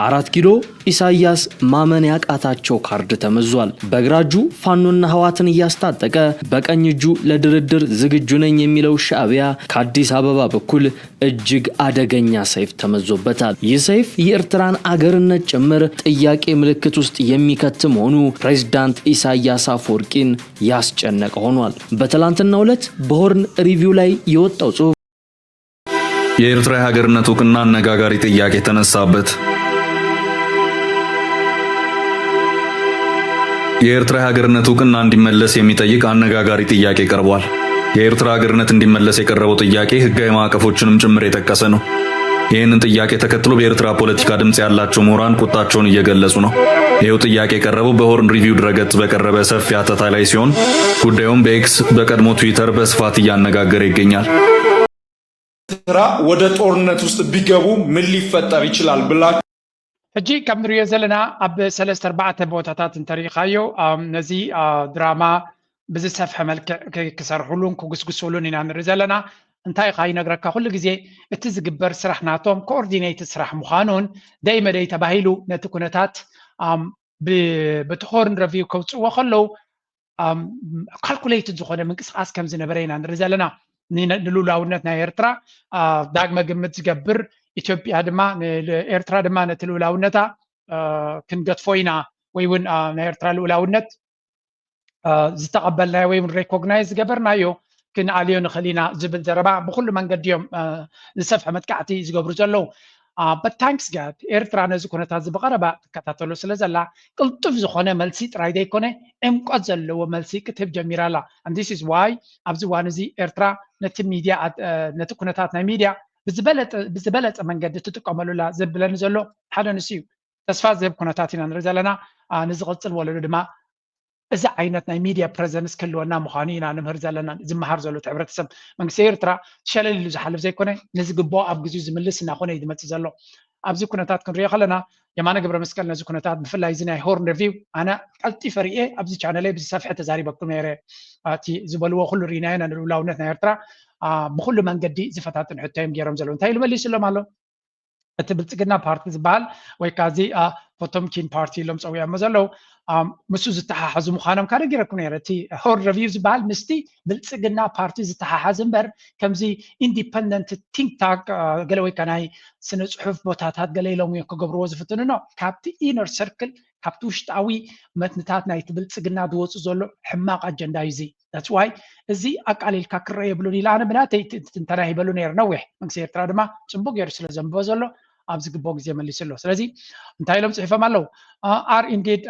አራት ኪሎ ኢሳያስ ማመን ያቃታቸው ካርድ ተመዟል። በግራ እጁ ፋኖና ህዋትን እያስታጠቀ በቀኝ እጁ ለድርድር ዝግጁ ነኝ የሚለው ሻዕቢያ ከአዲስ አበባ በኩል እጅግ አደገኛ ሰይፍ ተመዞበታል። ይህ ሰይፍ የኤርትራን አገርነት ጭምር ጥያቄ ምልክት ውስጥ የሚከት መሆኑ ፕሬዝዳንት ኢሳያስ አፈወርቂን ያስጨነቀ ሆኗል። በትላንትናው ዕለት በሆርን ሪቪው ላይ የወጣው ጽሑፍ የኤርትራ የሀገርነት እውቅና አነጋጋሪ ጥያቄ ተነሳበት። የኤርትራ የሀገርነት እውቅና እንዲመለስ የሚጠይቅ አነጋጋሪ ጥያቄ ቀርቧል። የኤርትራ ሀገርነት እንዲመለስ የቀረበው ጥያቄ ህጋዊ ማዕቀፎችንም ጭምር የጠቀሰ ነው። ይህንን ጥያቄ ተከትሎ በኤርትራ ፖለቲካ ድምፅ ያላቸው ምሁራን ቁጣቸውን እየገለጹ ነው። ይኸው ጥያቄ የቀረበው በሆርን ሪቪው ድረገጽ በቀረበ ሰፊ አተታ ላይ ሲሆን ጉዳዩም በኤክስ በቀድሞ ትዊተር በስፋት እያነጋገረ ይገኛል። ኤርትራ ወደ ጦርነት ውስጥ ቢገቡ ምን ሊፈጠር ይችላል ብላችሁ ሕጂ ከም ንሪኦ ዘለና ኣብ ሰለስተ ኣርባዕተ ቦታታት እንተሪኢኻዮ ነዚ ድራማ ብዝሰፍሐ መልክዕ ክሰርሕሉን ክጉስጉስሉን ኢና ንርኢ ዘለና። እንታይ ኢኻ ይነግረካ ኩሉ ግዜ እቲ ዝግበር ስራሕ ናቶም ኮኦርዲኔት ስራሕ ምዃኑን ደይ መደይ ተባሂሉ ነቲ ኩነታት ብቲ ሆርን ረቪው ከውፅዎ ከለዉ ካልኩሌትድ ዝኾነ ምንቅስቃስ ከም ዝነበረ ኢና ንርኢ ዘለና። ንልኡላውነት ናይ ኤርትራ ዳግመ ግምት ዝገብር ኢትዮጵያ ድማ ኤርትራ ድማ ነቲ ልኡላውነታ ክንገድፎ ኢና ወይ እውን ናይ ኤርትራ ልኡላውነት ዝተቐበልናዮ ወይ እውን ሬኮግናይዝ ዝገበርናዮ ክንኣልዮ ንኽእል ኢና ዝብል ዘረባ ብኩሉ መንገዲ እዮም ዝሰፍሐ መጥቃዕቲ ዝገብሩ ዘለዉ። But thanks God ኤርትራ ነዚ ኩነታት እዚ ብቐረባ ትከታተሎ ስለ ዘላ ቅልጡፍ ዝኾነ መልሲ ጥራይ ዘይኮነ ዕምቆት ዘለዎ መልሲ ክትህብ ጀሚራ ኣላ። And this is why ኣብዚ እዋን እዚ ኤርትራ ነቲ ሚድያ ነቲ ኩነታት ናይ ሚድያ ብዝበለፀ መንገዲ ትጥቀመሉ ኣላ ዘብለኒ ዘሎ ሓደ ንሱ እዩ። ተስፋ ዝህብ ኩነታት ኢና ንርኢ ዘለና። ንዝቕፅል ወለዶ ድማ እዚ ዓይነት ናይ ሚድያ ፕረዘንስ ክህልወና ምዃኑ ኢና ንምህር ዘለና። ዝመሃር ዘሎ እቲ ሕብረተሰብ መንግስቲ ኤርትራ ሸለል ኢሉ ዝሓልፍ ዘይኮነ ንዝግብኦ ኣብ ግዜኡ ዝምልስ እናኾነ እዩ ዝመፅእ ዘሎ። ኣብዚ ኩነታት ክንሪኦ ከለና የማነ ገብረ መስቀል ነዚ ኩነታት ብፍላይ እዚ ናይ ሆርን ሪቪው ኣነ ቀልጢፈ ርእየ ኣብዚ ቻነለይ ብዝሰፍሐ ተዛሪበኩም ነይረ። እቲ ዝበልዎ ኩሉ ርኢናዮ ናይ ልኡላውነት ናይ ኤርትራ ብኩሉ መንገዲ ዝፈታትን ሕቶ እዮም ገይሮም ዘለዉ። እንታይ ኢሉ መሊስሎም ኣሎ? እቲ ብልፅግና ፓርቲ ዝበሃል ወይ ከዓ እዚ ፖቶምኪን ፓርቲ ኢሎም ፀዊዖሞ ዘለዉ ምስ ዝተሓሓዙ ምዃኖም ካደ ገይረኩም ነይረ። እቲ ሆር ረቪው ዝበሃል ምስቲ ብልፅግና ፓርቲ ዝተሓሓዝ እምበር ከምዚ ኢንዲፐንደንት ቲንክ ታንክ ገለ ወይ ከዓ ናይ ስነ ፅሑፍ ቦታታት ገለ ኢሎም እዮም ክገብርዎ ዝፍትኑ ነው። ካብቲ ኢነር ሰርክል ካብቲ ውሽጣዊ መትንታት ናይቲ ብልፅግና ዝወፁ ዘሎ ሕማቕ ኣጀንዳ እዩ እዚ። That's why እዚ ኣቃሊልካ ክረአ የብሉን ኢለ ኣነ ብናተይ ትንተና ሂበሉ ነይረ ነዊሕ። መንግስቲ ኤርትራ ድማ ፅቡቅ ገይሩ ስለ ዘንብቦ ዘሎ ኣብ ዝግብኦ ግዜ መሊሱ ኣሎ። ስለዚ እንታይ ኢሎም ፅሒፎም ኣለዉ? Are indeed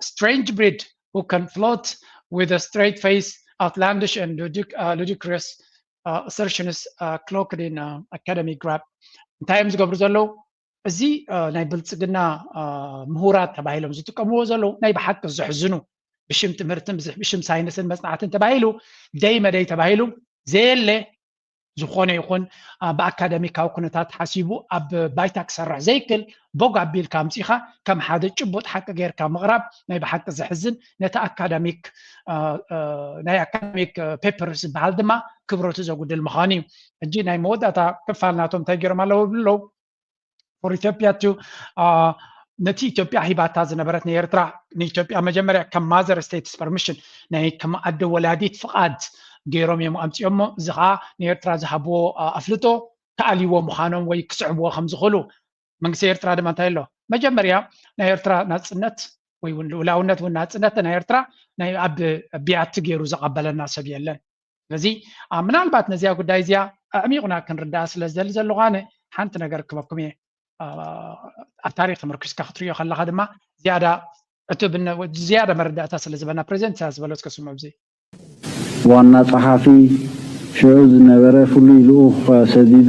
strange breed who can float with a straight face, outlandish and ludicrous assertions cloaked in academic garb። እንታይ እዮም ዝገብሩ ዘለዉ? እዚ ናይ ብልፅግና ምሁራት ተባሂሎም ዝጥቀምዎ ዘለዉ ናይ ብሓቂ ዘሕዝኑ ብሽም ትምህርትን ብሽም ሳይንስን መፅናዕትን ተባሂሉ ደይ መደይ ተባሂሉ ዘየለ ዝኾነ ይኹን ብኣካደሚካዊ ኩነታት ሓሲቡ ኣብ ባይታ ክሰርሕ ዘይክል ቦግ ኣቢልካ ኣምፂኻ ከም ሓደ ጭቡጥ ሓቂ ጌርካ ምቕራብ ናይ ብሓቂ ዘሕዝን ነቲ ኣካዳሚክ ናይ ኣካዳሚክ ፔፐርስ ዝበሃል ድማ ክብረቱ ዘጉድል ምዃኑ እዩ። ሕጂ ናይ መወዳእታ ክፋል ናቶም እንታይ ገይሮም ኣለዉ ይብሉ ኣለዉ? For Ethiopia to ነቲ ኢትዮጵያ ሂባታ ዝነበረት ንኤርትራ ንኢትዮጵያ መጀመርያ ከም ማዘር ስቴትስ ፐርሚሽን ናይ ከም ኣደ ወላዲት ፍቓድ ገይሮም እዮም ኣምፅኦሞ። እዚ ከዓ ንኤርትራ ዝሃብዎ ኣፍልጦ ክኣልይዎ ምዃኖም ወይ ክስዕብዎ ከም ዝኽእሉ መንግስቲ ኤርትራ ድማ እንታይ ኣሎ መጀመርያ ናይ ኤርትራ ናፅነት ወይ እውን ልኡላውነት እውን ናፅነት ናይ ኤርትራ ናይ ኣብ ቢያቲ ገይሩ ዘቐበለና ሰብ የለን። ስለዚ ምናልባት ነዚኣ ጉዳይ እዚኣ ኣዕሚቑና ክንርዳኣ ስለ ዝደሊ ዘለኹ ኣነ ሓንቲ ነገር ክበኩም እየ። ኣብ ታሪክ ተመርኪስካ ክትሪኦ ከለካ ድማ ዝያዳ ዕቱብ ዝያዳ መረዳእታ ስለ ዝበና ፕሬዚደንት ኢሳያስ ዝበሎ እስከ ስምዑ ኣብዚ። ዋና ጸሓፊ ሽዑ ዝነበረ ፍሉይ ልኡኽ ሰዲዱ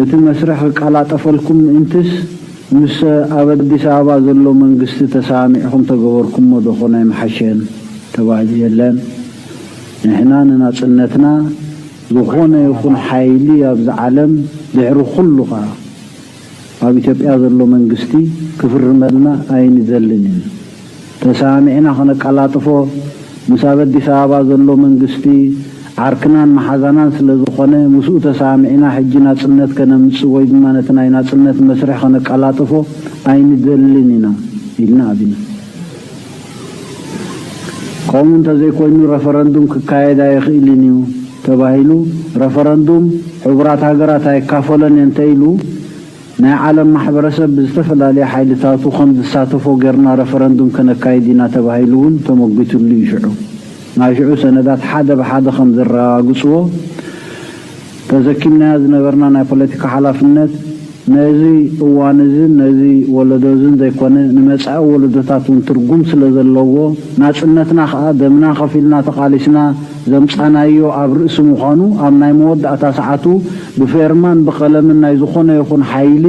እቲ መስርሕ ክቀላጠፈልኩም ምእንትስ ምስ ኣብ ኣዲስ ኣበባ ዘሎ መንግስቲ ተሰማሚዕኹም ተገበርኩሞ ዶ ኮን ኣይምሓሸን ተባሂሉ። የለን። ንሕና ንናጽነትና ዝኾነ ይኹን ሓይሊ ኣብዚ ዓለም ድሕሪ ኩሉ ኸኣ ኣብ ኢትዮጵያ ዘሎ መንግስቲ ክፍርመልና ኣይንደልን ኢና። ተሰማሚዕና ከነቀላጥፎ ምስ ኣብ ኣዲስ ኣበባ ዘሎ መንግስቲ ዓርክናን መሓዛናን ስለ ዝኾነ ምስኡ ተሰማሚዕና ሕጂ ናጽነት ከነምጽእ ወይ ድማ ነቲ ናይ ናጽነት መስርሕ ከነቀላጥፎ ኣይንደልን ኢና ኢልና ኣቢና። ከምኡ እንተዘይኮይኑ ረፈረንዱም ክካየድ ኣይኽእልን እዩ ተባሂሉ፣ ረፈረንዱም ሕቡራት ሃገራት ኣይካፈሎን እየ እንተኢሉ፣ ናይ ዓለም ማሕበረሰብ ብዝተፈላለየ ሓይልታቱ ከም ዝሳተፎ ጌርና ረፈረንዱም ከነካይድ ኢና ተባሂሉ እውን ተመጒትሉ እዩ። ሽዑ ናይ ሽዑ ሰነዳት ሓደ ብሓደ ከም ዘረጋግፅዎ፣ ተዘኪምናዮ ዝነበርና ናይ ፖለቲካ ሓላፍነት ነዚ እዋን እዝን ነዚ ወለዶ እዝን ዘይኮነ ንመጻኢ ወለዶታት እውን ትርጉም ስለ ዘለዎ፣ ናጽነትና ከኣ ደምና ከፊልና ተቓሊስና ዘምጻናዮ ኣብ ርእሲ ምዃኑ፣ ኣብ ናይ መወዳእታ ሰዓቱ ብፌርማን ብቐለምን ናይ ዝኾነ ይኹን ሓይሊ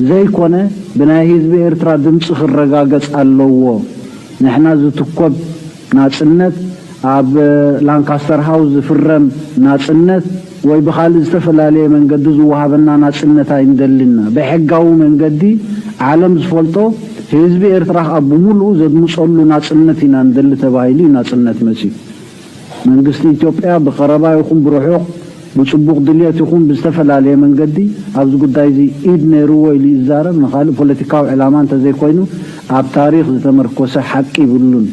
ዘይኮነ ብናይ ህዝቢ ኤርትራ ድምጺ ክረጋገጽ ኣለዎ። ንሕና ዝትኮብ ናጽነት፣ ኣብ ላንካስተር ሃውስ ዝፍረም ናጽነት ወይ ብኻልእ ዝተፈላለየ መንገዲ ዝወሃበና ናጽነት ኣይንደልን ኢና። ብሕጋዊ መንገዲ ዓለም ዝፈልጦ ህዝቢ ኤርትራ ከኣ ብምሉኡ ዘድምጸሉ ናጽነት ኢና ንደሊ ተባሂሉ እዩ ናጽነት መጺኡ። መንግስቲ ኢትዮጵያ ብቐረባ ይኹን ብርሑቕ፣ ብጽቡቕ ድልየት ይኹን ብዝተፈላለየ መንገዲ ኣብዚ ጉዳይ እዚ ኢድ ነይርዎ ኢሉ ይዛረብ፣ ንኻልእ ፖለቲካዊ ዕላማ እንተዘይኮይኑ ኣብ ታሪኽ ዝተመርኮሰ ሓቂ ይብሉን።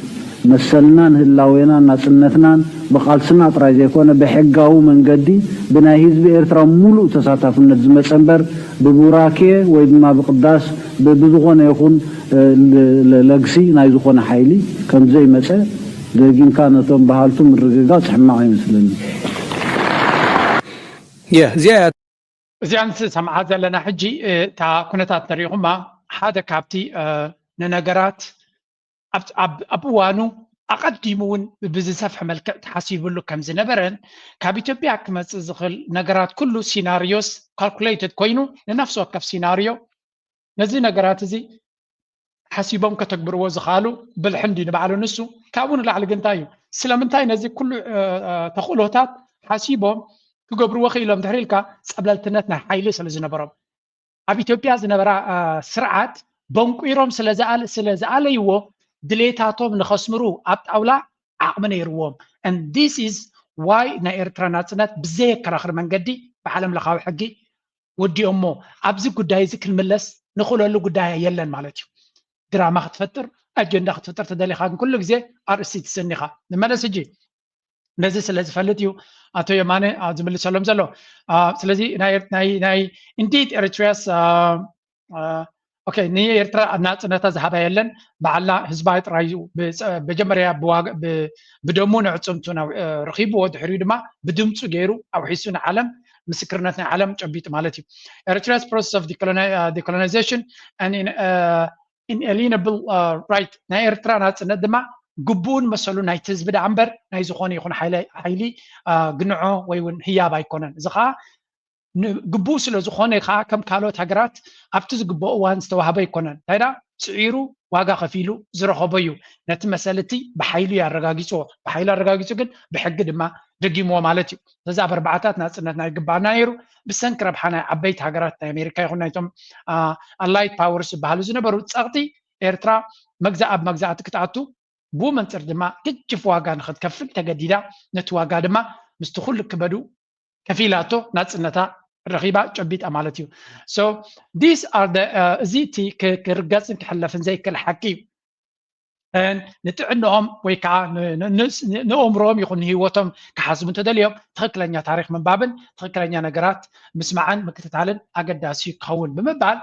መሰልናን ህላዌናን ናጽነትናን ብቓልስና ጥራይ ዘይኮነ ብሕጋዊ መንገዲ ብናይ ህዝቢ ኤርትራ ሙሉእ ተሳታፍነት ዝመጸ እምበር ብቡራኬ ወይ ድማ ብቕዳስ ብ-፣ ብዝኾነ ይኹን፣ እ፣ ለ-፣ ለ-፣ ለግሲ ናይ ዝኾነ ሓይሊ ከም ዘይመጸ ደጊምካ ነቶም በሃልቱ ምርግጋጽ ሕማቕ ኣይመስለኒ። የ እዚኣ እያ እዚኣ ንሰምዓ ዘለና ሕጂ፣ እ፣ እታ ኩነታት እንተሪኢኹማ ሓደ ካብቲ፣ እ፣ ንነገራት ኣብ ኣብ- ኣብ እዋኑ ኣቐዲሙ እውን ብዝሰፍሐ መልክዕ ተሓሲብሉ ከም ዝነበረን ካብ ኢትዮጵያ ክመፅእ ዝኽእል ነገራት ኩሉ ሲናሪዮስ ካልኩሌትድ ኮይኑ ንነፍሲ ወከፍ ሲናሪዮ ነዚ ነገራት እዚ ሓሲቦም ከተግብርዎ ዝኽኣሉ ብልሒ እንድዩ ንባዕሉ ንሱ። ካብኡ ንላዕሊ ግን እንታይ እዩ? ስለምንታይ ነዚ ኩሉ እ፣ እ፣ ተኽእሎታት ሓሲቦም ክገብርዎ ክኢሎም ድሕሪ ኢልካ ጸብለልትነት ናይ ሓይሊ ስለ ዝነበሮም ኣብ ኢትዮጵያ ዝነበራ እ፣ ስርዓት በንቂሮም ስለ ዝኣለ- ስለ ዝኣለይዎ ድሌታቶም ንኸስምሩ ኣብ ጣውላ ዓቕሚ ነይርዎም። And this is why ናይ ኤርትራ ናጽነት ብዘየከራኽር መንገዲ ብዓለም ለኻዊ ሕጊ ወዲኦሞ ኣብዚ ጉዳይ እዚ ክንምለስ ንኽእለሉ ጉዳይ የለን ማለት እዩ። ድራማ ክትፈጥር ኣጀንዳ ክትፍጥር ተደሊኻ ግን ኩሉ ግዜ ኣርእስቲ ትስእን ኢኻ። ንመለስ ሕጂ ነዚ ስለ ዝፈልጥ እዩ ኣቶ የማነ ኣብ ዝምልሰሎም ዘሎ። አ፣ ስለዚ ናይ ናይ ናይ indeed Eritrea's አ፣ አ፣ ኦኬ ንኤርትራ ኣብ ናጽነታ ዝሃባ የለን። ባዕላ ህዝባ ጥራይ እዩ ብጸ- መጀመርያ ብዋጋ ብ- ብደሙ ንዕጽምቱ ናብ እ፣ ረኺብዎ ድሕሪኡ ድማ ብድምጹ ገይሩ ኣውሒሱ ንዓለም ምስክርነት ናይ ዓለም ጨቢጡ ማለት እዩ። Eritrea's process of decoloni- አ፣ decolonization and in- አ፣ inalienable አ፣ right ናይ ኤርትራ ናጽነት ድማ ግቡኡን መሰሉ ናይቲ ህዝቢ ደኣ እምበር ናይ ዝኾነ ይኹን ሓይሊ ሓይሊ አ፣ ግንዖ ወይ እውን ህያብ ኣይኮነን። እዚ ኸኣ ግቡእ ስለ ዝኾነ ከዓ ከም ካልኦት ሃገራት ኣብቲ ዝግበኦ እዋን ዝተዋህበ ኣይኮነን። እንታይ ደኣ ስዒሩ ዋጋ ከፊሉ ዝረኸቦ እዩ። ነቲ መሰል እቲ ብሓይሉ እዩ ኣረጋጊፅዎ። ብሓይሉ ኣረጋጊፁ ግን ብሕጊ ድማ ደጊምዎ ማለት እዩ። ስለዚ ኣብ ኣርባዓታት ናፅነትና ይግባኣና ነይሩ። ብሰንኪ ረብሓ ናይ ዓበይቲ ሃገራት ናይ ኣሜሪካ ይኹን ናይቶም ኣላይድ ፓወርስ ዝበሃሉ ዝነበሩ ፀቕጢ ኤርትራ መግዛእ ኣብ መግዛእቲ ክትኣቱ ብኡ መንፅር ድማ ግጅፍ ዋጋ ንክትከፍል ተገዲዳ። ነቲ ዋጋ ድማ ምስቲ ኩሉ ክበዱ ከፊላቶ ናፅነታ ረኺባ ጨቢጣ ማለት እዩ። So these are the እዚ እቲ ክርገፅን ክሕለፍን ዘይክእል ሓቂ እዩ። ንጥዕንኦም ወይ ከዓ ንእምሮኦም ይኹን ንሂወቶም ክሓስቡ እንተደልዮም ትኽክለኛ ታሪክ ምንባብን ትኽክለኛ ነገራት ምስማዕን ምክትታልን ኣገዳሲ ክኸውን ብምባል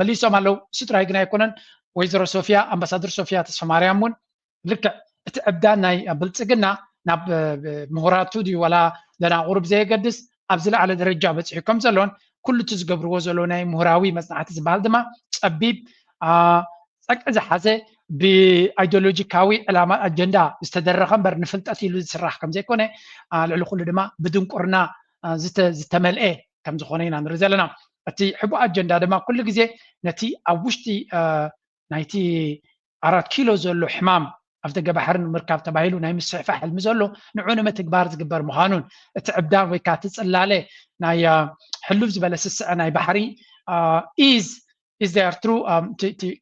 መሊሶም ኣለዉ። እሱ ጥራይ ግን ኣይኮነን። ወይዘሮ ሶፊያ ኣምባሳደር ሶፊያ ተስፋማርያም እውን ልክዕ እቲ ዕብዳን ናይ ብልፅግና ናብ ምሁራቱ ድዩ ዋላ ደናቑሩ ብዘየገድስ ኣብ ዝለዓለ ደረጃ በፂሑ ከም ዘሎን ኩሉ እቲ ዝገብርዎ ዘለዉ ናይ ምሁራዊ መፅናዕቲ ዝበሃል ድማ ፀቢብ ፀቅዒ ዝሓዘ ብኣይዲዮሎጂካዊ ዕላማ ኣጀንዳ ዝተደረኸ እምበር ንፍልጠት ኢሉ ዝስራሕ ከም ዘይኮነ ልዕሊ ኩሉ ድማ ብድንቁርና ዝተመልአ ከም ዝኾነ ኢና ንርኢ ዘለና። እቲ ሕቡእ ኣጀንዳ ድማ ኩሉ ግዜ ነቲ ኣብ ውሽጢ ናይቲ ኣራት ኪሎ ዘሎ ሕማም ኣብ ደገ ባሕሪ ንምርካብ ተባሂሉ ናይ ምስሕፋ ሕልሚ ዘሎ ንዑ ንምትግባር ዝግበር ምዃኑን እቲ ዕብዳን ወይ ከዓ እቲ ፅላለ ናይ ሕሉፍ ዝበለ ስስዐ ናይ ባሕሪ is is there true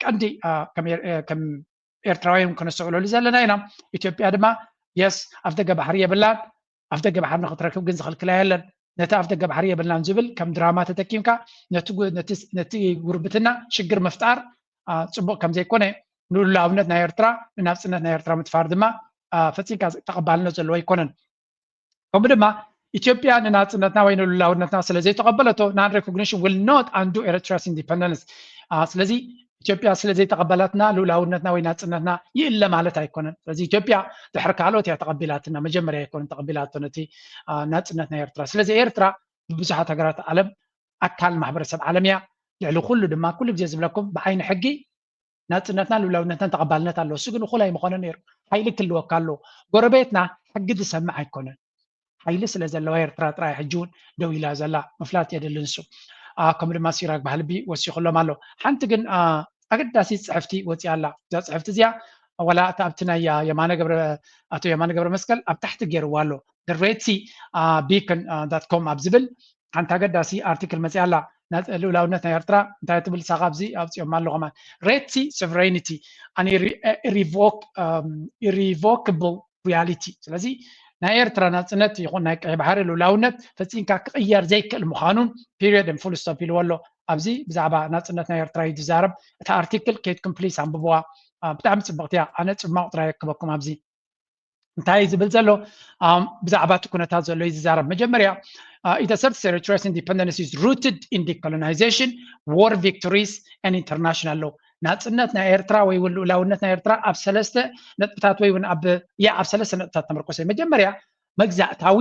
ቀንዲ ከም ኤርትራውያን ከነስተውዕለሉ ዘለና ኢና። ኢትዮጵያ ድማ የስ ኣብ ደገ ባሕሪ የብላን። ኣፍደገ ባሕሪ ንክትረክብ ግን ዝኽልክላ የለን። ነቲ ኣፍደገ ባሕሪ የብልናን ዝብል ከም ድራማ ተጠቂምካ ነቲ ጉ- ነቲ ነቲ ጉርብትና ሽግር ምፍጣር አ፣ ጽቡቕ ከም ዘይኮነ፣ ንሉላውነት ናይ ኤርትራ ንናጽነት ናይ ኤርትራ ምትፋር ድማ አ፣ ፈጺምካ ተቐባልነት ዘለዎ ኣይኮነን። ከምኡ ድማ ኢትዮጵያ ንናጽነትና ወይ ንሉላውነትና ስለ ዘይተቐበለቶ non recognition will not undo Eritrea's independence። ስለዚ ኢትዮጵያ ስለ ዘይተቐበላትና ሉላውነትና ወይ ናጽነትና ይእለ ማለት ኣይኮነን። ስለዚ ኢትዮጵያ ድሕሪ ካልኦት እያ ተቐቢላትና፣ መጀመርያ ኣይኮነን ተቐቢላቶ ነቲ ናጽነት ናይ ኤርትራ። ስለዚ ኤርትራ ብብዙሓት ሃገራት ዓለም ኣካል ማሕበረሰብ ዓለም እያ። ልዕሊ ኩሉ ድማ ኩሉ ግዜ ዝብለኩም ብዓይኒ ሕጊ ናጽነትናን ሉላውነትናን ተቐባልነት ኣለዎ። እሱ ግን እኹል ኣይምኾነን ነይሩ። ሓይሊ ክልወካ ኣለዎ። ጎረቤትና ሕጊ ዝሰምዕ ኣይኮነን። ሓይሊ ስለ ዘለዋ ኤርትራ ጥራይ ሕጂ እውን ደው ኢላ ዘላ ምፍላጥ የድሊ። ንሱ ከምኡ ድማ ሲራክ ባህልቢ ወሲኹሎም ኣሎ። ሓንቲ ግን ኣገዳሲት ጽሕፍቲ ወፂኣ ኣላ። እዛ ጽሕፍቲ እዚኣ ዋላ እታ ኣብቲ ናይ የማነ ገብረ ኣቶ የማነ ገብረ መስቀል ኣብ ታሕቲ ገይርዋ ኣሎ ሬትሲ ቢክን ዳት ኮም ኣብ ዝብል ሓንቲ ኣገዳሲ ኣርቲክል መፂኣ ኣላ። ልኡላውነት ናይ ኤርትራ እንታይ ትብል ሳኻ ኣብዚ ኣውፅኦም ኣሎ ከማን ሬትሲ ሶቨሬኒቲ ኢሪቮክብል ሪያሊቲ። ስለዚ ናይ ኤርትራ ናፅነት ይኹን ናይ ቀይ ባሕሪ ልኡላውነት ፈፂምካ ክቕየር ዘይክእል ምዃኑን period and full stop ኢልዎ ኣሎ። ኣብዚ ብዛዕባ ናፅነት ናይ ኤርትራ እዩ ዝዛረብ። እታ ኣርቲክል ኬድኩም ፕሊስ ኣንብብዋ። ብጣዕሚ ፅብቕቲ እያ። ኣነ ፅማቕ ጥራይ የክበኩም ኣብዚ እንታይ ዝብል ዘሎ ብዛዕባ እቲ ኩነታት ዘሎ እዩ ዝዛረብ። መጀመርያ it asserts Eritrea's independence is rooted in decolonization, war victories and international law። ናፅነት ናይ ኤርትራ ወይ እውን ልኡላውነት ናይ ኤርትራ ኣብ ሰለስተ ነጥብታት ወይ እውን ኣብ ያ ኣብ ሰለስተ ነጥብታት ተመርኮሰ። መጀመርያ መግዛእታዊ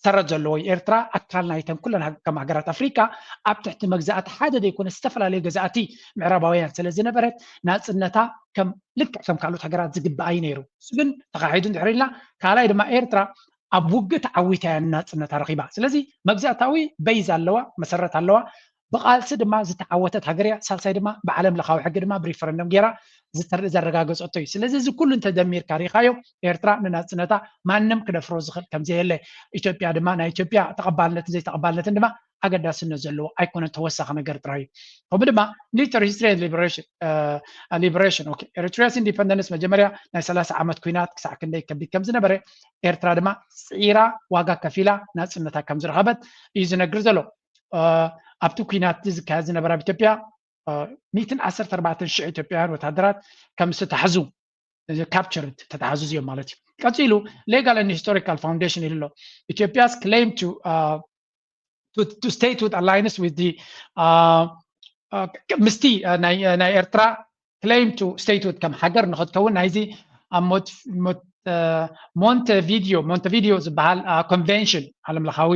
ሰረት ዘለዎ ኤርትራ ኣካል ናይተን ኩለን ከም ሃገራት ኣፍሪካ ኣብ ትሕቲ መግዛእቲ ሓደ ዘይኮነ ዝተፈላለዩ ገዛእቲ ምዕራባውያን ስለ ዝነበረት ናፅነታ ከም ልክዕ ከም ካልኦት ሃገራት ዝግባእ እዩ ነይሩ። እሱ ግን ተኻሒዱ እንድሕር ኢልና ካልኣይ ድማ ኤርትራ ኣብ ውግእ ተዓዊታ እያ ናፅነታ ረኺባ። ስለዚ መግዛእታዊ በይዝ ኣለዋ፣ መሰረት ኣለዋ። ብቃልሲ ድማ ዝተዓወተት ሃገር እያ። ሳልሳይ ድማ ብዓለም ለኻዊ ሕጊ ድማ ብሪፈረንደም ገይራ ዘረጋገፀቶ እዩ። ስለዚ እዚ ኩሉ እንተደሚርካ ሪኢኻዮ ኤርትራ ንናፅነታ ማንም ክደፍሮ ዝኽእል ከምዘየለ ኢትዮጵያ ድማ ናይ ኢትዮጵያ ተቐባልነትን ዘይተቐባልነትን ድማ ኣገዳስነት ዘለዎ ኣይኮነን፣ ተወሳኺ ነገር ጥራይ እዩ። ከምኡ ድማ military history liberation liberation okay Eritrea's independence መጀመርያ ናይ ሰላሳ ዓመት ኩናት ክሳዕ ክንደይ ከቢድ ከም ዝነበረ ኤርትራ ድማ ስዒራ ዋጋ ከፊላ ናፅነታ ከም ዝረኸበት እዩ ዝነግር ዘሎ። ኣብቲ ኩናት ዝካየድ ዝነበረ ኣብ ኢትዮጵያ ሚእትን ዓሰርተ ኣርባዕተን ሽሕ ኢትዮጵያውያን ወታደራት ከም ዝተታሕዙ captured ተታሕዙ እዮም ማለት እዩ። ቀፂሉ legal and historical foundation ኢሉ ኣሎ። Ethiopia's claim to to statehood aligns with the ምስቲ ናይ ኤርትራ claim to statehood ከም ሃገር ንክትከውን ናይዚ ኣብ ሞንቴቪዲዮ ሞንቴቪዲዮ ዝበሃል ኮንቨንሽን ዓለም ለኻዊ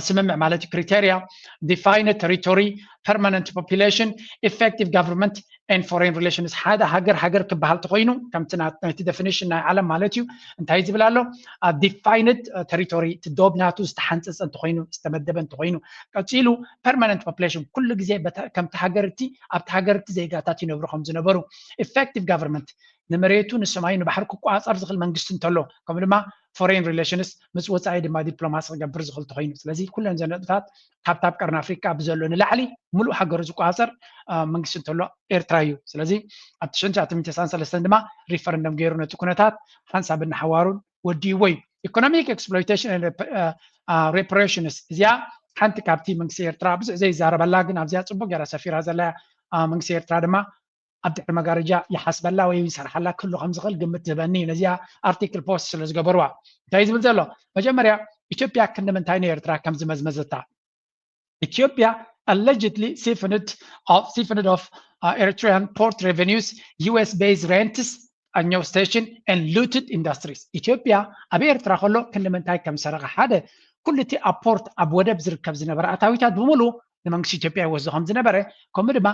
ስምምዕ ማለት እዩ። Criteria: defined territory, permanent population, effective government and foreign relations። ሓደ ሃገር ሃገር ክበሃል ተኮይኑ ከምቲ ናይቲ definition ናይ ዓለም ማለት እዩ እንታይ ዝብል ኣሎ? Defined territory፣ እቲ ዶብ ናቱ ዝተሓንፀፀ እንተኮይኑ ዝተመደበ እንተኮይኑ፣ ቀፂሉ permanent population ኩሉ ግዜ ከምቲ ሃገርቲ ኣብቲ ሃገርቲ ዜጋታት ይነብሩ ከም ዝነበሩ፣ effective government ንመሬቱ ንሰማዩ ንባሕሪ ክቆፃፀር ዝኽእል መንግስቲ እንተሎ፣ ከምኡ ድማ foreign relations ምስ ወፃኢ ድማ ዲፕሎማሲ ክገብር ዝኽእል ተኮይኑ። ስለዚ ኩለን ዘን ነጥብታት ካብ ታብ ቀርኒ ኣፍሪካ ብዘሎ ንላዕሊ ሙሉእ ሃገሩ ዝቆፃፀር መንግስቲ እንተሎ ኤርትራ እዩ። ስለዚ ኣብ ትሽዓተ ሚእቲ ተስዓን ሰለስተን ድማ ሪፈረንደም ገይሩ ነቲ ኩነታት ሓንሳብን ንሓዋሩን ወዲእዎ እዩ። Economic exploitation and reparations እዚኣ ሓንቲ ካብቲ መንግስቲ ኤርትራ ብዙሕ ዘይዛረበላ ግን ኣብዚኣ ፅቡቅ ገይራ ሰፊራ ዘላ መንግስቲ ኤርትራ ድማ ኣብ ድሕሪ መጋረጃ ይሓስበላ ወይ ይሰርሓላ ክህሉ ከም ዝኽእል ግምት ዝህበኒ እዩ። ነዚኣ ኣርቲክል ፖስት ስለ ዝገበርዋ እንታይ ዝብል ዘሎ? መጀመርያ ኢትዮጵያ ክንዲ ምንታይ ንኤርትራ ከም ዝመዝመዘታ። ኢትዮጵያ allegedly siphoned of siphoned of Eritrean port revenues, U S based rents, ኣኛው station and looted industries። ኢትዮጵያ ኣብ ኤርትራ ከሎ ክንዲ ምንታይ ከም ዝሰረቐ፣ ሓደ ኩሉ እቲ ኣብ ፖርት ኣብ ወደብ ዝርከብ ዝነበረ ኣታዊታት ብምሉ ንመንግስቲ ኢትዮጵያ ይወስዶ ከም ዝነበረ፣ ከምኡ ድማ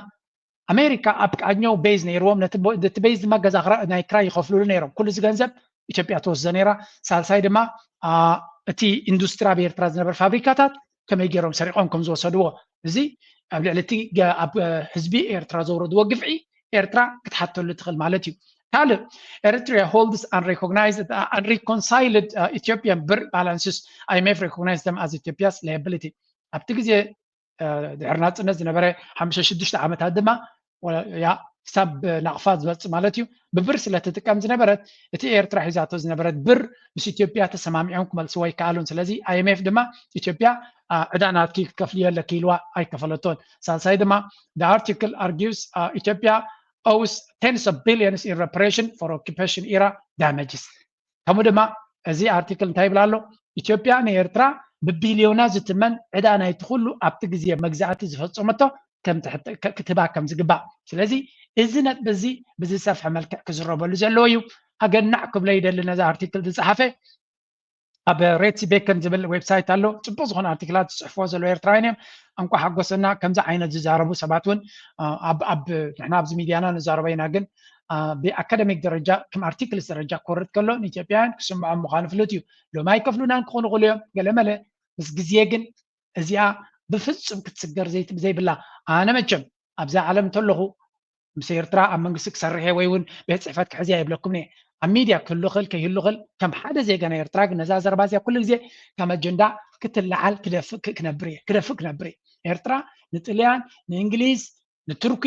ኣሜሪካ ኣብ ቃኘው ቤዝ ነይርዎም። ነቲ ቤዝ ድማ ገዛ ናይ ክራይ ይኸፍሉሉ ነይሮም። ኩሉ እዚ ገንዘብ ኢትዮጵያ ትወስዶ ነይራ። ሳልሳይ ድማ እቲ ኢንዱስትሪ ኣብ ኤርትራ ዝነበረ ፋብሪካታት ከመይ ገይሮም ሰሪቆም ከም ዝወሰድዎ፣ እዚ ኣብ ልዕሊ እቲ ኣብ ህዝቢ ኤርትራ ዘውረድዎ ግፍዒ ኤርትራ ክትሓተሉ ትኽእል ማለት እዩ። ካልእ Eritrea holds unrecognized unreconciled Ethiopian ብር balances, I M F recognize them as Ethiopia's liability። ኣብቲ ግዜ ድሕሪ ናፅነት ዝነበረ ሓሙሽተ ሽዱሽተ ዓመታት ድማ ያ ክሳብ ናቕፋ ዝመፅእ ማለት እዩ። ብብር ስለ ትጥቀም ዝነበረት እቲ ኤርትራ ሒዛቶ ዝነበረት ብር ምስ ኢትዮጵያ ተሰማሚዖም ክመልስዎ ኣይከኣሉን። ስለዚ ኣይኤምኤፍ ድማ ኢትዮጵያ ዕዳ ናትኪ ክትከፍልዮ ኣለኪ ኢልዋ ኣይከፈለቶን። ሳልሳይ ድማ the article argues ኢትዮጵያ owes tens of billions in reparation for occupation era damages። ከምኡ ድማ እዚ ኣርቲክል እንታይ ይብል ኣሎ? ኢትዮጵያ ንኤርትራ ብቢልዮና ዝትመን ዕዳ ናይቲ ኩሉ ኣብቲ ግዜ መግዛእቲ ዝፈጸመቶ ክትህባ ከም ዝግባእ። ስለዚ እዚ ነጥቢ እዚ ብዝሰፍሐ መልክዕ ክዝረበሉ ዘለዎ እዩ። ኣገናዕ ክብሎ ይደሊ ነዚ ኣርቲክል ዝጸሓፈ ኣብ ሬትሲ ቤከን ዝብል ዌብሳይት ኣሎ። ጽቡቕ ዝኾነ ኣርቲክላት ዝጽሕፍዎ ዘለዉ ኤርትራውያን እዮም። እንኳ ሓጎሰና። ከምዚ ዓይነት ዝዛረቡ ሰባት እውን ኣብ ንሕና ኣብዚ ሚድያና ንዛረቦ ኢና፣ ግን ብኣካደሚክ ደረጃ ከም ኣርቲክልስ ደረጃ ክወርድ ከሎ ንኢትዮጵያውያን ክስምዖም ምዃኑ ፍሉጥ እዩ። ሎሚ ኣይከፍሉናን ክኾኑ ይኽእሉ እዮም ገለመለ። ምስ ግዜ ግን እዚኣ ብፍጹም ክትስገር ዘይብላ፣ ኣነ መቸም ኣብዛ ዓለም እንተለኹ ምስ ኤርትራ ኣብ መንግስቲ ክሰርሕ እየ ወይ እውን ቤት ፅሕፈት ክሕዝ እየ ኣይብለኩምን እየ። ኣብ ሚድያ ክህሉ ክእል ከይህሉ ክእል ከም ሓደ ዜጋ ናይ ኤርትራ ግን ነዛ ዘረባ እዚኣ ኩሉ ግዜ ከም ኣጀንዳ ክትለዓል ክደፍእ ክነብር እየ ክደፍእ ክነብር እየ። ኤርትራ ንጥልያን ንእንግሊዝ ንቱርኪ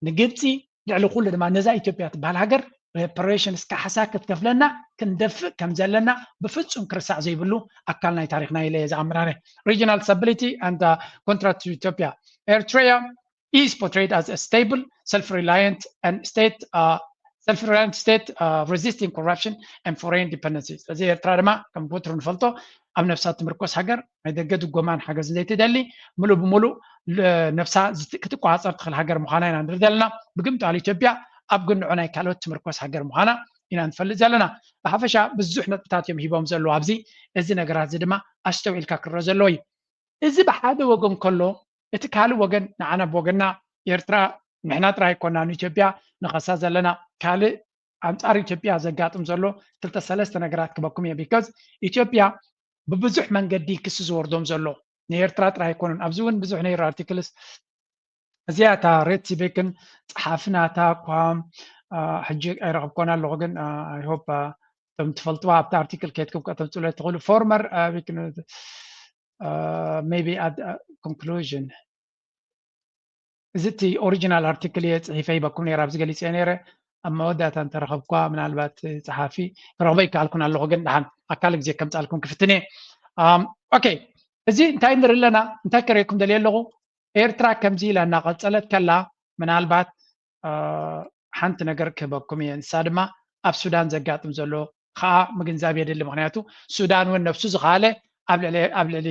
ንግብፂ ልዕሊ ኩሉ ድማ ነዛ ኢትዮጵያ ትበሃል ሃገር ሬፓሬሽንስ ካሕሳ ክትከፍለና ክንደፍእ ከም ዘለና ብፍፁም ክርሳዕ ዘይብሉ ኣካል ናይ ታሪኽና ኢለ እየ ዝኣምን ኣነ። Regional stability and contract to Ethiopia. Eritrea is portrayed as a stable, self-reliant and state uh, self-reliant state uh, resisting corruption and foreign dependency. ስለዚ ኤርትራ ድማ ከም ወትሩ ንፈልጦ ኣብ ነብሳ ትምርኮስ ሃገር ናይ ደገ ድጎማን ሓገዝን ዘይትደሊ ምሉእ ብምሉእ ነብሳ ክትቆፃፀር ትኽእል ሃገር ምዃና ኢና ንርኢ ዘለና። ብግምጣል ኢትዮጵያ ኣብ ግንዖ ናይ ካልኦት ትምርኮስ ሃገር ምዃና ኢና ንፈልጥ ዘለና። ብሓፈሻ ብዙሕ ነጥብታት እዮም ሂቦም ዘለዉ ኣብዚ። እዚ ነገራት እዚ ድማ ኣስተውዒልካ ክረአ ዘለዎ እዩ። እዚ ብሓደ ወገን ከሎ እቲ ካልእ ወገን ንዓና ብወገንና ኤርትራ ንሕና ጥራይ ኣይኮና ንኢትዮጵያ ንኸሳ ዘለና ካልእ ኣንጻር ኢትዮጵያ ዘጋጥም ዘሎ ክልተ ሰለስተ ነገራት ክበኩም እየ። ቢካዝ ኢትዮጵያ ብብዙሕ መንገዲ ክሲ ዝወርዶም ዘሎ ንኤርትራ ጥራይ ኣይኮኑን። ኣብዚ እውን ብዙሕ ነይሩ ኣርቲክልስ እዚኣ እታ ሬት ሲቤክን ጸሓፊ ናታ እኳ ሕጂ ኣይረኸብኮን ኣለኹ፣ ግን ኣይሆፕ እቶም ትፈልጥዋ ኣብቲ ኣርቲክል ከይትኩም ከተምጽእሉ ትኽእሉ። ፎርመር ሜቢ ኮንክሉዥን እዚ እቲ ኦሪጂናል ኣርቲክል እየ ጽሒፈ ይበኩም ነይረ ኣብዚ ገሊጸ ነይረ። ኣብ መወዳእታ እንተረኸብኳ ምናልባት ጸሓፊ ክረኽቦ ይከኣልኩን ኣለኹ፣ ግን ደሓን ኣካል ግዜ ከምጻልኩም ክፍትን እየ። ኦኬ፣ እዚ እንታይ ንርኢ ኣለና? እንታይ ከርእየኩም ደልየ ኣለኹ? ኤርትራ ከምዚ ኢላ እናቐጸለት ከላ ምናልባት ሓንቲ ነገር ክህበኩም እየ። ንሳ ድማ ኣብ ሱዳን ዘጋጥም ዘሎ ከዓ ምግንዛብ የድሊ። ምክንያቱ ሱዳን እውን ነብሱ ዝኸኣለ ኣብ ልዕሊ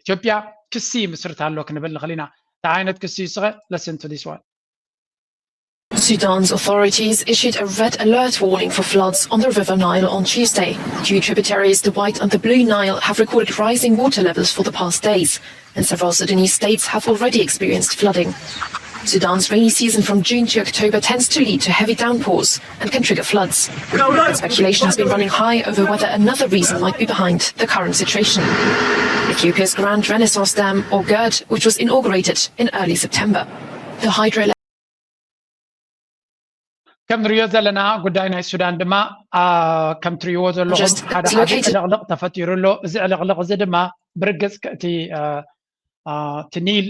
ኢትዮጵያ ክሲ ይምስርት ኣሎ ክንብል ንኽእል ኢና። እንታይ ዓይነት ክሲ ይስኸ? Listen to this one. Sudan's authorities issued a red alert warning for floods on the River Nile on Tuesday. Two tributaries, the White and the Blue Nile, have recorded rising water levels for the past days, and several Sudanese states have already experienced flooding. Sudan's rainy season from June to October tends to lead to heavy downpours and can trigger floods. Speculation has been running high over whether another reason might be behind the current situation. Ethiopia's Grand Renaissance Dam, or GERD, which was inaugurated in early September. The hydro ከም ንሪኦ ዘለና ጉዳይ ናይ ሱዳን ድማ ከም ትሪእዎ ዘለኹም ሓደ ዓቢ ዕልቕልቕ ተፈጢሩ ኣሎ። እዚ ዕልቕልቕ እዚ ድማ ብርግፅ እቲ እቲ ኒል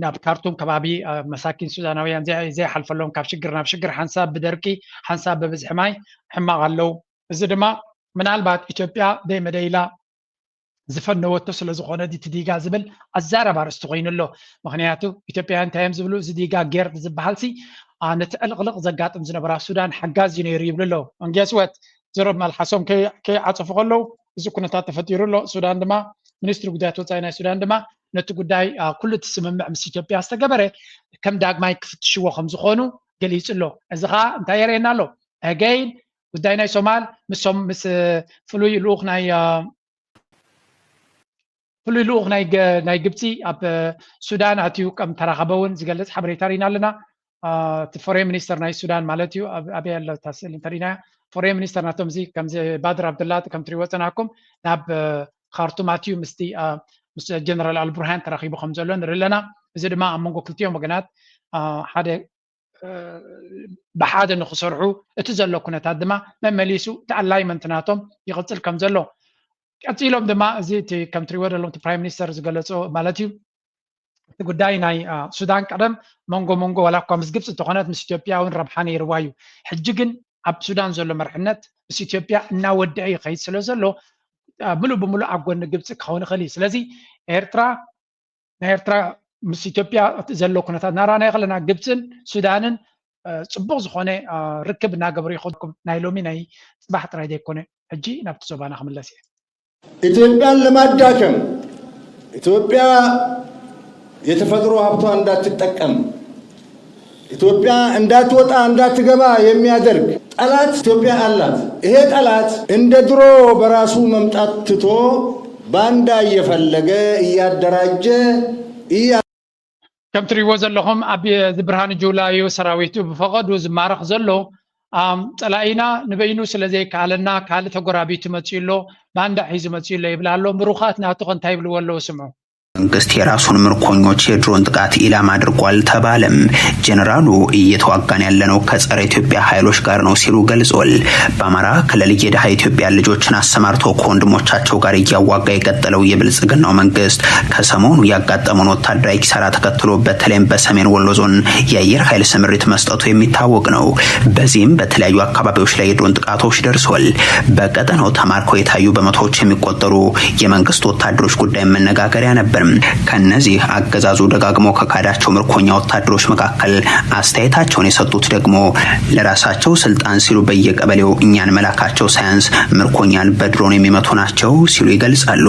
ናብ ካርቱም ከባቢ መሳኪን ሱዳናውያን ዘይሓልፈሎም ካብ ሽግር ናብ ሽግር ሓንሳብ ብደርቂ ሓንሳብ ብብዝሒ ማይ ሕማቕ ኣለዉ። እዚ ድማ ምናልባት ኢትዮጵያ ደይመደይላ ዝፈነወቶ ስለ ዝኾነ እቲ ዲጋ ዝብል ኣዛረብ ኣርእስቲ ኮይኑ ኣሎ። ምክንያቱ ኢትዮጵያውያን እንታይ እዮም ዝብሉ? እዚ ዲጋ ጌርድ ዝበሃል ሲ ነቲ ዕልቕልቕ ዘጋጥም ዝነበራ ሱዳን ሓጋዚ እዩ ነይሩ ይብሉ ኣለዉ። ንጌስወት ዘሮብ መልሓሶም ከይዓፀፉ ከለዉ እዚ ኩነታት ተፈጢሩ ኣሎ። ሱዳን ድማ ሚኒስትሪ ጉዳያት ወፃኢ ናይ ሱዳን ድማ ነቲ ጉዳይ ኩሉ እቲ ስምምዕ ምስ ኢትዮጵያ ዝተገበረ ከም ዳግማይ ክፍትሽዎ ከም ዝኾኑ ገሊፁ ኣሎ። እዚ ከዓ እንታይ የርእየና ኣሎ? ኣገይን ጉዳይ ናይ ሶማል ምስ ፍሉይ ልኡኽ ናይ ፍሉይ ልኡኽ ናይ ግብፂ ኣብ ሱዳን ኣትዩ ከም ተራኸበ እውን ዝገልፅ ሓበሬታ ርኢና ኣለና። እቲ ፎሬን ሚኒስተር ናይ ሱዳን ማለት እዩ። ኣበይ ኣሎ እታ ስእሊ እንተሪእናያ ፎሬን ሚኒስተር ናቶም እዚ ከምዚ ባድር ኣብድላቲ ከም ትሪእዎ ፀናኩም ናብ ካርቱም ኣትዩ ምስቲ ምስ ጀነራል ኣልቡርሃን ተራኺቡ ከም ዘሎ ንርኢ ኣለና። እዚ ድማ ኣብ መንጎ ክልቲኦም ወገናት ሓደ ብሓደ ንክሰርሑ እቲ ዘሎ ኩነታት ድማ መመሊሱ እቲ ኣላይመንት ናቶም ይቕፅል ከም ዘሎ ቀፂሎም ድማ እዚ እቲ ከም ትሪእዎ ዘለኹም እቲ ፕራይም ሚኒስተር ዝገለፆ ማለት እዩ እቲ ጉዳይ ናይ ሱዳን ቀደም መንጎ መንጎ ዋላ እኳ ምስ ግብፂ እንተኾነት ምስ ኢትዮጵያ እውን ረብሓ ነይርዋ እዩ። ሕጂ ግን ኣብ ሱዳን ዘሎ መርሕነት ምስ ኢትዮጵያ እናወደአ ይኸይድ ስለ ዘሎ ምሉእ ብምሉእ ኣብ ጎኒ ግብፂ ክኸውን ይኽእል እዩ። ስለዚ ኤርትራ ናይ ኤርትራ ምስ ኢትዮጵያ ዘሎ ኩነታት እናረኣናዮ ከለና ግብፅን ሱዳንን ፅቡቅ ዝኾነ ርክብ እናገበሩ ይኸድኩም። ናይ ሎሚ ናይ ፅባሕ ጥራይ ዘይኮነ። ሕጂ ናብቲ ዞባና ክምለስ እየ። ኢትዮጵያን ለማዳከም ኢትዮጵያ የተፈጥሮ ሀብቷ እንዳትጠቀም ኢትዮጵያ እንዳትወጣ እንዳትገባ የሚያደርግ ጠላት ኢትዮጵያ አላት። ይሄ ጠላት እንደ ድሮ በራሱ መምጣት ትቶ ባንዳ እየፈለገ እያደራጀ እያ ከም ትሪእዎ ዘለኹም ኣብ እዚ ብርሃኑ ጁላ እዩ ሰራዊቱ ብፈቐዱ ዝማረኽ ዘሎ። ጸላኢና ንበይኑ ስለ ዘይከኣለና ካልእ ተጎራቢቱ መፂኡ ኣሎ፣ ባንዳ ሒዙ መፂኡ ኣሎ ይብል ኣሎ። ምሩኻት ናቱ ከ እንታይ ይብልዎ ኣለዉ? ስምዑ። መንግስት የራሱን ምርኮኞች የድሮን ጥቃት ኢላማ አድርጓል ተባለም። ጀነራሉ እየተዋጋን ያለነው ከጸረ ኢትዮጵያ ኃይሎች ጋር ነው ሲሉ ገልጿል። በአማራ ክልል የድሃ ኢትዮጵያ ልጆችን አሰማርቶ ከወንድሞቻቸው ጋር እያዋጋ የቀጠለው የብልጽግናው መንግስት ከሰሞኑ ያጋጠመውን ወታደራዊ ኪሳራ ተከትሎ በተለይም በሰሜን ወሎ ዞን የአየር ኃይል ስምሪት መስጠቱ የሚታወቅ ነው። በዚህም በተለያዩ አካባቢዎች ላይ የድሮን ጥቃቶች ደርሷል። በቀጠናው ተማርከው የታዩ በመቶዎች የሚቆጠሩ የመንግስት ወታደሮች ጉዳይ መነጋገሪያ ነበር። ከነዚህ አገዛዙ ደጋግሞ ከካዳቸው ምርኮኛ ወታደሮች መካከል አስተያየታቸውን የሰጡት ደግሞ ለራሳቸው ስልጣን ሲሉ በየቀበሌው እኛን መላካቸው ሳያንስ ምርኮኛን በድሮን የሚመቱ ናቸው ሲሉ ይገልጻሉ።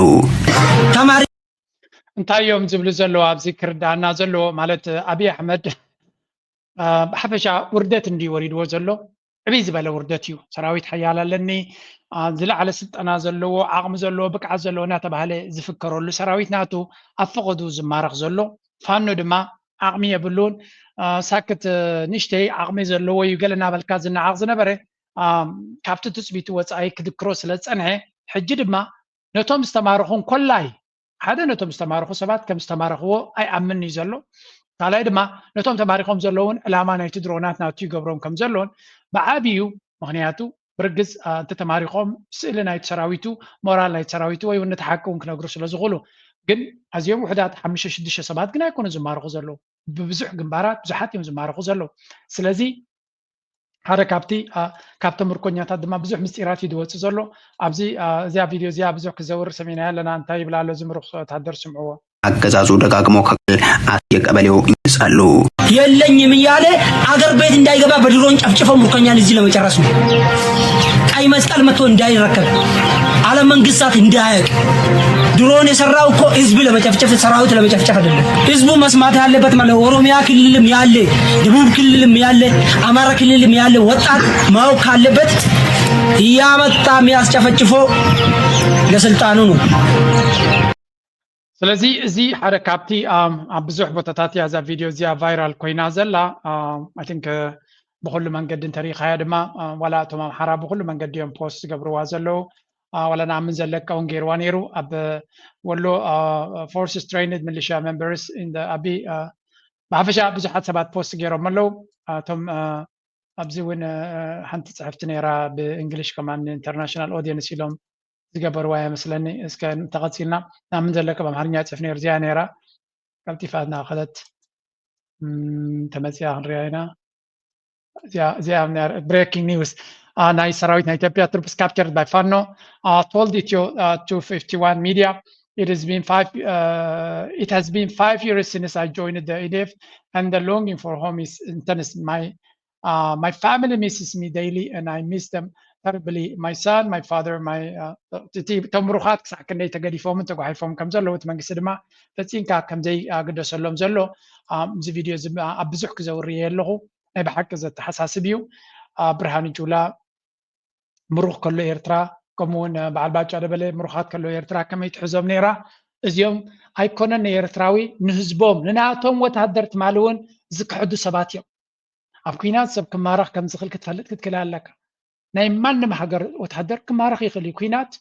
እንታይ እዮም ዝብሉ ዘለዉ ኣብዚ ክርዳና ዘለዎ ማለት ኣብይ ኣሕመድ ብሓፈሻ ውርደት እንዲ ወሪድዎ ዘሎ ዕብይ ዝበለ ውርደት እዩ። ሰራዊት ሓያል ኣለኒ፣ ዝለዓለ ስልጠና ዘለዎ፣ ዓቕሚ ዘለዎ፣ ብቅዓት ዘለዎ እናተባህለ ዝፍከረሉ ሰራዊት ናቱ ኣብ ፈቐዱ ዝማረኽ ዘሎ፣ ፋኖ ድማ ዓቕሚ የብሉን፣ ሳክት ንሽተይ ዓቕሚ ዘለዎ እዩ ገለ እናበልካ ዝነዓቕ ዝነበረ ካብቲ ትፅቢቱ ወፃኢ ክድክሮ ስለ ዝፀንሐ ሕጂ ድማ ነቶም ዝተማረኹ እንኮላይ ሓደ ነቶም ዝተማረኹ ሰባት ከም ዝተማረኽዎ ኣይኣምን እዩ ዘሎ። ካልኣይ ድማ ነቶም ተማሪኾም ዘለውን ዕላማ ናይቲ ድሮናት ናቱ ይገብሮም ከም ዘሎን ብዓብዩ ምክንያቱ ብርግፅ እንተ ተማሪኾም ስእሊ ናይቲ ሰራዊቱ ሞራል ናይቲ ሰራዊቱ ወይ እውን ነቲ ሓቂ እውን ክነግሩ ስለ ዝኽእሉ ግን ኣዝዮም ውሕዳት ሓሙሽተ ሽዱሽተ ሰባት ግን ኣይኮኑ ዝማረኹ ዘለዉ ብብዙሕ ግንባራት ብዙሓት እዮም ዝማረኹ ዘለዉ ስለዚ ሓደ ካብቲ ካብቶም ምርኮኛታት ድማ ብዙሕ ምስጢራት እዩ ዝወፅእ ዘሎ ኣብዚ እዚኣ ቪድዮ እዚኣ ብዙሕ ክዘውር ሰሚናያ ኣለና እንታይ ይብላ ኣሎ እዚ ምሩኽ ወታደር ስምዕዎ አገዛዙ ደጋግሞ ከክል አስየ ቀበሌው ይጻሉ። የለኝም እያለ አገር ቤት እንዳይገባ በድሮን ጨፍጭፈው ምርኮኛን እዚህ ለመጨረስ ነው። ቀይ መስቀል መጥቶ እንዳይረከብ አለመንግስታት እንዳያቅ ድሮን የሰራው እኮ ህዝብ ለመጨፍጨፍ ሰራዊት ለመጨፍጨፍ አይደለም። ህዝቡ መስማት ያለበት ማለት ኦሮሚያ ክልልም ያለ ደቡብ ክልልም ያለ አማራ ክልልም ያለ ወጣት ማወቅ ካለበት እያመጣ የሚያስጨፈጭፎ ለስልጣኑ ነው። ስለዚ እዚ ሓደ ካብቲ ኣብ ብዙሕ ቦታታት እያ እዛ ቪድዮ እዚኣ ቫይራል ኮይና ዘላ። I think ብኩሉ መንገዲ እንተሪኢኻያ ድማ ዋላ እቶም ኣምሓራ ብኩሉ መንገዲ እዮም ፖስት ዝገብርዋ ዘለዉ። ዋላ ንኣምን ዘለቀ እውን ገይርዋ ነይሩ ኣብ ወሎ ፎርስ ስትሬንድ ሚሊሻ መንበርስ ኣብ ብሓፈሻ ብዙሓት ሰባት ፖስት ገይሮም ኣለዉ። እቶም ኣብዚ እውን ሓንቲ ፅሕፍቲ ነይራ ብእንግሊሽ ከማን ኢንተርናሽናል ኦዲየንስ ኢሎም ዝገበርዋ እያ መስለኒ። እስከ እንተቐፂልና ናምን ዘለቀ ብኣምሓርኛ ይፅሕፍ ነይሩ እዚኣ ነይራ ቀልጢፋ እናኸደት ተመፂኣ ክንሪኣ ኢና። እዚኣ ብሬኪንግ ኒውስ ናይ ሰራዊት ናይ ኢትዮጵያ troops captured by Fano told ኢትዮ two fifty one media it has been five uh, it has been five years since I joined the E D F and the longing for home is intense. My Uh, my family misses me daily and I miss them terribly. My son, my father, my እቲ ተምሩኻት ክሳዕ ክንደይ ተገዲፎምን ተጓሒፎም ከም ዘለዉ እቲ መንግስቲ ድማ ፈፂምካ ከም ዘይግደሰሎም ዘሎ እዚ ቪድዮ እዚ ኣብ ብዙሕ ክዘውር እየ ኣለኹ። ናይ ብሓቂ ዘተሓሳስብ እዩ። ብርሃኑ ጁላ ምሩኽ ከሎ ኤርትራ ከምኡ እውን በዓል ባጫ ደበለ ምሩኻት ከሎ ኤርትራ ከመይ ትሕዞም ነይራ? እዚኦም ኣይኮነን ንኤርትራዊ ንህዝቦም ንናቶም ወታደር ትማሊ እውን ዝክሕዱ ሰባት እዮም። ኣብ ኩናት ሰብ ክማረኽ ከም ዝኽእል ክትፈልጥ ክትክእል ኣለካ። ናይ ማንም ሃገር ወታደር ክማረኽ ይኽእል እዩ። ኩናት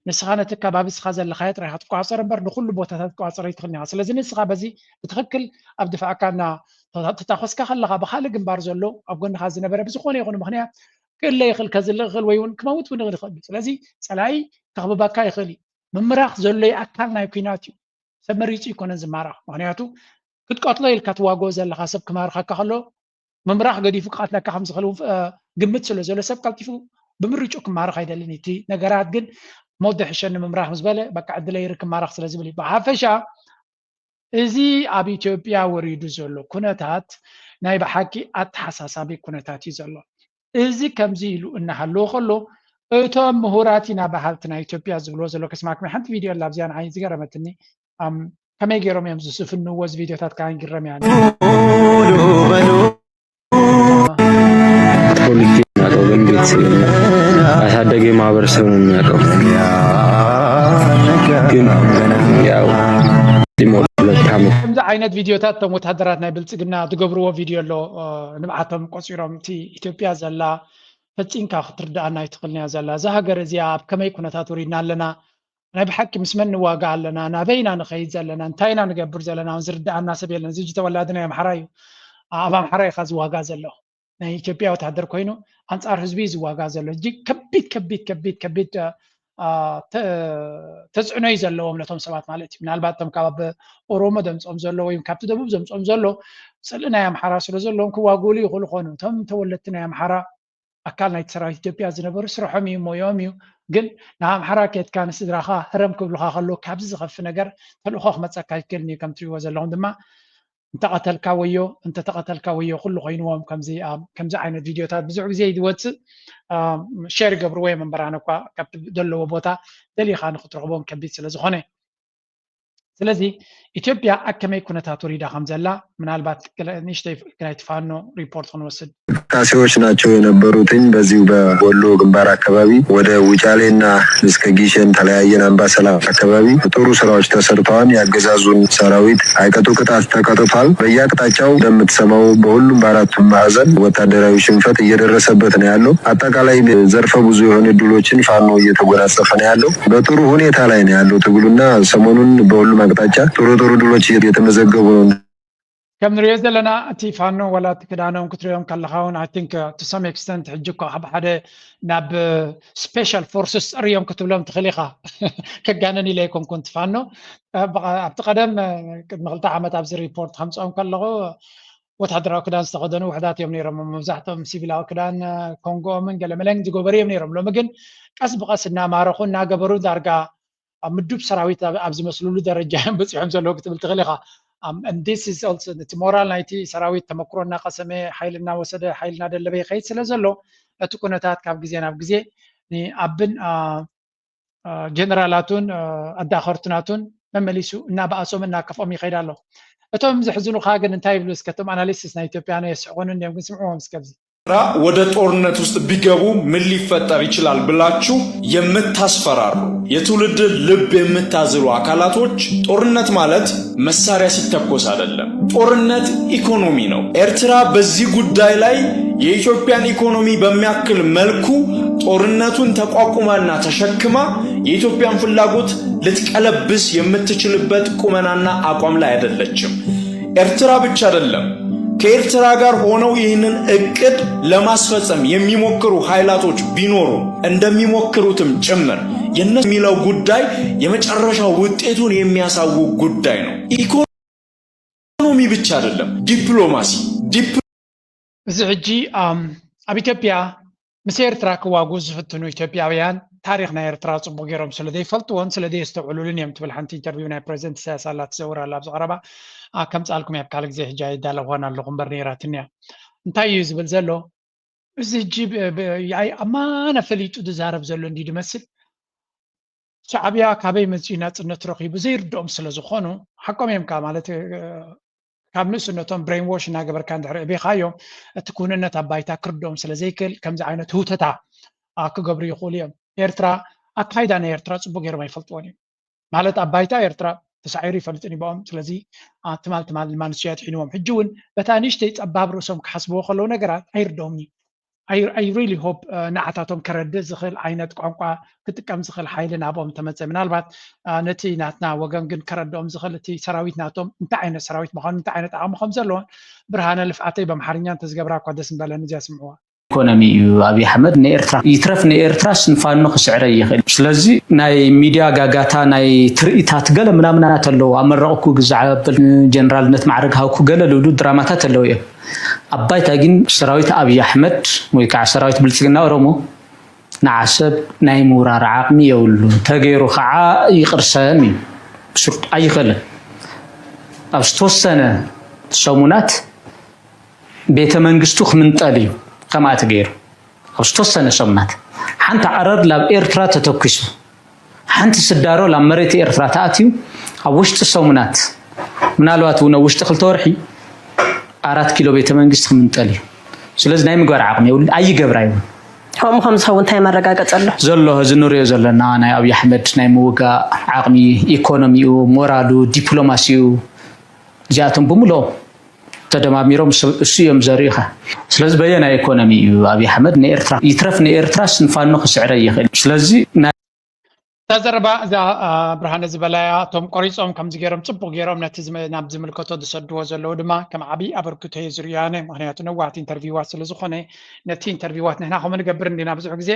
ንስኻ ነቲ ከባቢ እስኻ ዘለኻዮ ጥራይ ክትቋፀር እምበር ንኩሉ ቦታታት ክትቋፀር ኣይትኽእልን ኢኻ። ስለዚ ንስኻ በዚ ብትኽክል ኣብ ድፋዕካ እና ተታኮስካ ከለኻ ብካልእ ግንባር ዘሎ ኣብ ጎንኻ ዝነበረ ብዝኾነ ይኹን ምኽንያት ክእለ ይኽእል ከዝልእ ይኽእል ወይ እውን ክመውት እውን ይኽእል ይኽእል እዩ። ስለዚ ፀላኢ ከኽብበካ ይኽእል እዩ። ምምራኽ ዘሎ ኣካል ናይ ኩናት እዩ። ሰብ መሪፁ ኣይኮነን ዝማረኽ። ምኽንያቱ ክትቀትሎ ኢልካ ትዋግኦ ዘለኻ ሰብ ክማርኸካ ከሎ ምምራኽ ገዲፉ ክቐትለካ ከም ዝኽእል እውን፣ እ፣ ግምት ስለ ዘሎ ሰብ ቀልጢፉ ብምርጭኡ ክማርኽ ኣይደልን። እቲ ነገራት ግን ሞት ዝሕሸኒ ምምራኽ ምስ በለ በቃ ዕድለይ ይርክብ ማረኽ ስለ ዝብል እዩ። ብሓፈሻ እዚ ኣብ ኢትዮጵያ ወሪዱ ዘሎ ኩነታት ናይ ብሓቂ ኣተሓሳሳቢ ኩነታት እዩ ዘሎ። እዚ ከምዚ ኢሉ እናሃለወ ከሎ እቶም ምሁራት ኢና በሃልቲ ናይ ኢትዮጵያ ዝብልዎ ዘሎ ከስማክሚ ሓንቲ ቪድዮ ኣላ ኣብዚኣ ንዓይ ዝገረመትኒ። ኣም፣ ከመይ ገይሮም እዮም ዝስፍንዎ እዚ ቪድዮታት ከዓ ይግረም እያ። ተወልጄ የማውቀው ግን ቤተሰብ አሳደገ ማህበረሰብ ነው የሚያውቀው። ግን ያው ሊሞት ሁለት ዓመት ከምዚ ዓይነት ቪድዮታት እቶም ወታደራት ናይ ብልፅግና ዝገብርዎ ቪድዮ ኣሎ። እ፣ ንብዓቶም ቆፂሮም እቲ ኢትዮጵያ ዘላ ፈፂምካ ክትርድኣና ኣይትኽእልን እያ ዘላ። እዛ ሃገር እዚኣ ኣብ ከመይ ኩነታት ወሪድና ኣለና፣ ናይ ብሓቂ ምስ መን ንዋጋ ኣለና፣ ናበይ ኢና ንኸይድ ዘለና፣ እንታይ ኢና ንገብር ዘለና እውን ዝርድኣና ሰብ የለን። እዚ ሕጂ ተወላዲ ናይ ኣምሓራ እዩ። ኣብ ኣምሓራ ኢኻ ዝዋጋ ዘሎ። ናይ ኢትዮጵያ ወታደር ኮይኑ ኣንጻር ህዝቢ እዩ ዝዋጋ ዘሎ። እጅግ ከቢድ ከቢድ ከቢድ ከቢድ አ፣ ተ- ተጽዕኖ እዩ ዘለዎም ነቶም ሰባት ማለት እዩ። ምናልባት እቶም ካብ ኦሮሞ ዘምጽኦም ዘሎ ወይም ካብቲ ደቡብ ዘምጽኦም ዘሎ ጽልኢ ናይ ኣምሓራ ስለ ዘለዎም ክዋግኡሉ ይኽእሉ ኾኑ። እቶም ተወለድቲ ናይ ኣምሓራ ኣካል ናይቲ ሰራዊት ኢትዮጵያ ዝነበሩ ስርሖም እዩ ሞዮም እዩ። ግን ንኣምሓራ ኬድካ ንስድራኻ ህረም ክብሉኻ ከለዉ ካብዚ ዝኸፊ ነገር ተልእኾ ክመጸካ ይክእልን እዩ። ከም ትሪእዎ ዘለኹም ድማ እንተቐተልካ ወዮ እንተተቐተልካ ወዮ ኩሉ ኮይንዎም። ከምዚ ኣብ ከምዚ ዓይነት ቪድዮታት ብዙሕ ግዜ ይወፅእ ሸር ይገብርዎ እዮም እምበር ኣነ እኳ ካብቲ ዘለዎ ቦታ ደሊኻ ንክትረኽቦም ከቢድ ስለ ዝኾነ። ስለዚ ኢትዮጵያ ኣብ ከመይ ኩነታት ወሪዳ ከም ዘላ ምናልባት ገለ ንእሽተይ ናይቲ ፋኖ ሪፖርት ክንወስድ እንቅስቃሴዎች ናቸው የነበሩትኝ። በዚሁ በወሎ ግንባር አካባቢ ወደ ውጫሌና እስከ ጊሸን ተለያየን አምባሰላ አካባቢ ጥሩ ስራዎች ተሰርተዋል። ያገዛዙን ሰራዊት አይቀጡ ቅጣት ተቀጥቷል። በየአቅጣጫው እንደምትሰማው በሁሉም በአራቱም ማዕዘን ወታደራዊ ሽንፈት እየደረሰበት ነው ያለው። አጠቃላይ ዘርፈ ብዙ የሆነ ድሎችን ፋኖ እየተጎናጸፈ ነው ያለው። በጥሩ ሁኔታ ላይ ነው ያለው ትግሉና ሰሞኑን በሁሉም አቅጣጫ ጥሩ ጥሩ ድሎች እየተመዘገቡ ነው። ከም ንሪኦ ዘለና እቲ ፋኖ ዋላ እቲ ክዳኖም ክትሪኦም ከለኻ እውን I think to some extent ሕጂ እኳ ካብ ሓደ ናብ special forces ጸርዮም ክትብሎም ትኽእል ኢኻ። ከጋነን ኢለ ኣይኮንኩን እቲ ፋኖ እ፣ ብቐ- ኣብቲ ቀደም እ፣ ቅድሚ ክልተ ዓመት ኣብዚ ሪፖርት ከምፅኦም ከለኹ ወታደራዊ ክዳን ዝተኸደኑ ውሕዳት እዮም ነይሮም። መብዛሕትኦም ሲቪላዊ ክዳን እ፣ ኮንጎኦምን ገለመለን ዝገበሩ እዮም ነይሮም። ሎሚ ግን ቀስ ብቐስ እናማረኹ እናገበሩ ዳርጋ ኣብ ምዱብ ሰራዊት ኣብ- ኣብ ዝመስልሉ ደረጃ እዮም በፂሖም ዘለዉ ክትብል ትኽእል ኢኻ። Um, and this is also ነቲ ሞራል ናይቲ ሰራዊት ተመክሮ እናቀሰመ ሓይሊ እናወሰደ ሓይሊ እናደለበ ይኸይድ ስለ ዘሎ እቲ ኩነታት ካብ ግዜ ናብ ግዜ ንኣብን ጀነራላቱን ኣዳኸርቱናቱን መመሊሱ እናበኣሶም እናከፍኦም ይኸይድ ኣሎ። እቶም ዘሕዝኑኻ ግን እንታይ ይብሉ እስከ እቶም ኣናሊስት ናይ ኢትዮጵያ የስሕቑን እንዲዮም ግን ስምዕዎም እስከ ኣብዚ ኤርትራ ወደ ጦርነት ውስጥ ቢገቡ ምን ሊፈጠር ይችላል ብላችሁ የምታስፈራሩ የትውልድን ልብ የምታዝሉ አካላቶች ጦርነት ማለት መሳሪያ ሲተኮስ አይደለም። ጦርነት ኢኮኖሚ ነው። ኤርትራ በዚህ ጉዳይ ላይ የኢትዮጵያን ኢኮኖሚ በሚያክል መልኩ ጦርነቱን ተቋቁማና ተሸክማ የኢትዮጵያን ፍላጎት ልትቀለብስ የምትችልበት ቁመናና አቋም ላይ አይደለችም። ኤርትራ ብቻ አይደለም፣ ከኤርትራ ጋር ሆነው ይህንን እቅድ ለማስፈጸም የሚሞክሩ ኃይላቶች ቢኖሩ እንደሚሞክሩትም ጭምር የእነሱ የሚለው ጉዳይ የመጨረሻ ውጤቱን የሚያሳውቅ ጉዳይ ነው። ኢኮኖሚ ብቻ አይደለም፣ ዲፕሎማሲ ዲፕ እዚ ሕጂ ኣም፣ ኣብ ኢትዮጵያ ምስ ኤርትራ ክዋጉ ዝፍትኑ ኢትዮጵያውያን ታሪኽ ናይ ኤርትራ ጽቡቕ ገይሮም ስለ ዘይፈልጥዎን ስለ ዘየስተውዕሉሉን እዮም ትብል ሓንቲ ኢንተርቪው ናይ ፕሬዚደንት ኢሳያስ ኣላ ትዘውር ኣላ ኣብዚ ቀረባ። ኣ፣ ከምጻልኩም እያ ኣብ ካልእ ግዜ ሕጂ ኣይዳለኹዋን ኣለኹ እምበር ነይራትኒ እያ። እንታይ እዩ ዝብል ዘሎ? እዚ ሕጂ ብ- ብ- ያይ ኣማና ፈሊጡ ዝዛረብ ዘሎ እንዲ ዝመስል ሻዕብያ ካበይ መፂኡ ናፅነት ረኺቡ ዘይርድኦም ስለ ዝኾኑ ሓቆም እዮም ከዓ ማለት እ፣ ካብ ንእስነቶም ብሬን ዎሽ እናገበርካ እንድሕር እቤኻዮም እቲ ክውንነት ኣብ ባይታ ክርድኦም ስለ ዘይክእል ከምዚ ዓይነት ህውተታ ኣ፣ ክገብሩ ይኽእሉ እዮም። ኤርትራ ኣካይዳ ናይ ኤርትራ ፅቡቅ ገይሮም ኣይፈልጥዎን እዮም። ማለት ኣብ ባይታ ኤርትራ ተሳዒሩ ይፈልጥን ይበኦም። ስለዚ ኣ፣ ትማል ትማል ድማ ንሱ ኣድሒንዎም። ሕጂ እውን በታ ንእሽተይ ፀባብ ርእሶም ክሓስብዎ ከለዉ ነገራት ኣይርድኦምን እዩ። I, I really hope uh, ንዓታቶም ከረድእ ዝኽእል ዓይነት ቋንቋ ክጥቀም ዝኽእል ሓይሊ ናብኦም ተመፀ። ምናልባት uh, ነቲ ናትና ወገን ግን ከረድኦም ዝኽእል እቲ ሰራዊት ናቶም እንታይ ዓይነት ሰራዊት ምዃኑ እንታይ ዓይነት ዓቕሚ ከም ዘለዎን ብርሃነ ልፍዓተይ በምሓርኛ እንተዝገብራ እኳ ደስ ምበለኒ እዚኣ ስምዕዋ። ኢኮኖሚ እዩ ኣብይ ኣሕመድ ንኤርትራ ይትረፍ ንኤርትራስ ንፋኖ ክስዕረ ይኽእል። ስለዚ ናይ ሚድያ ጋጋታ ናይ ትርኢታት ገለ ምናምናት ኣለዉ። ኣመረቕኩ ግዛዕ ኣበል ጀነራልነት ማዕረግ ሃውኩ ገለ ልብሉ ድራማታት ኣለዉ እዮም። ኣብ ባይታ ግን ሰራዊት ኣብይ ኣሕመድ ወይ ከዓ ሰራዊት ብልፅግና ኦሮሞ ንዓሰብ ናይ ምውራር ዓቕሚ የብሉን። ተገይሩ ከዓ ይቕርሰም እዩ። ብስሩ ኣይኽእልን። ኣብ ዝተወሰነ ሰሙናት ቤተ መንግስቱ ክምንጠል እዩ። ከምኣ ተገይሩ ኣብ ዝተወሰነ ሰሙናት ሓንቲ ዓረር ላብ ኤርትራ ተተኩሱ ሓንቲ ስዳሮ ላብ መሬት ኤርትራ ተኣትዩ ኣብ ውሽጢ ሰሙናት ምናልባት እውን ኣብ ውሽጢ ክልተ ወርሒ ኣራት ኪሎ ቤተ መንግስቲ ክምንጠል እዩ። ስለዚ ናይ ምግባር ዓቕሚ የብሉ ኣይገብራ ይብሉ። ከምኡ ከም ዝኸውን እንታይ መረጋገፂ ኣሎ? ዘሎ እዚ ንሪኦ ዘለና ናይ ኣብይ ኣሕመድ ናይ ምውጋእ ዓቕሚ፣ ኢኮኖሚኡ፣ ሞራሉ፣ ዲፕሎማሲኡ እዚኣቶም ብምልኦም ተደማሚሮም እሱ እዮም ዘርእኻ። ስለዚ በየናይ ኢኮኖሚ እዩ ኣብይ ኣሕመድ ንኤርትራ ይትረፍ ንኤርትራስ ንፋኖ ክስዕረ ይኽእል? ስለዚ ናይ እታ ዘረባ እዛ ብርሃነ ዝበላያ እቶም ቆሪፆም ከምዚ ገይሮም ፅቡቅ ገይሮም ነቲ ናብ ዝምልከቶ ዝሰድዎ ዘለዉ ድማ ከም ዓብይ ኣበርክቶ እየ ዝርእዮ ኣነ። ምክንያቱ ነዋሕቲ ኢንተርቪዋት ስለዝኮነ ነቲ ኢንተርቪዋት ንሕና ከምኡ ንገብር እንዲና ብዙሕ ግዜ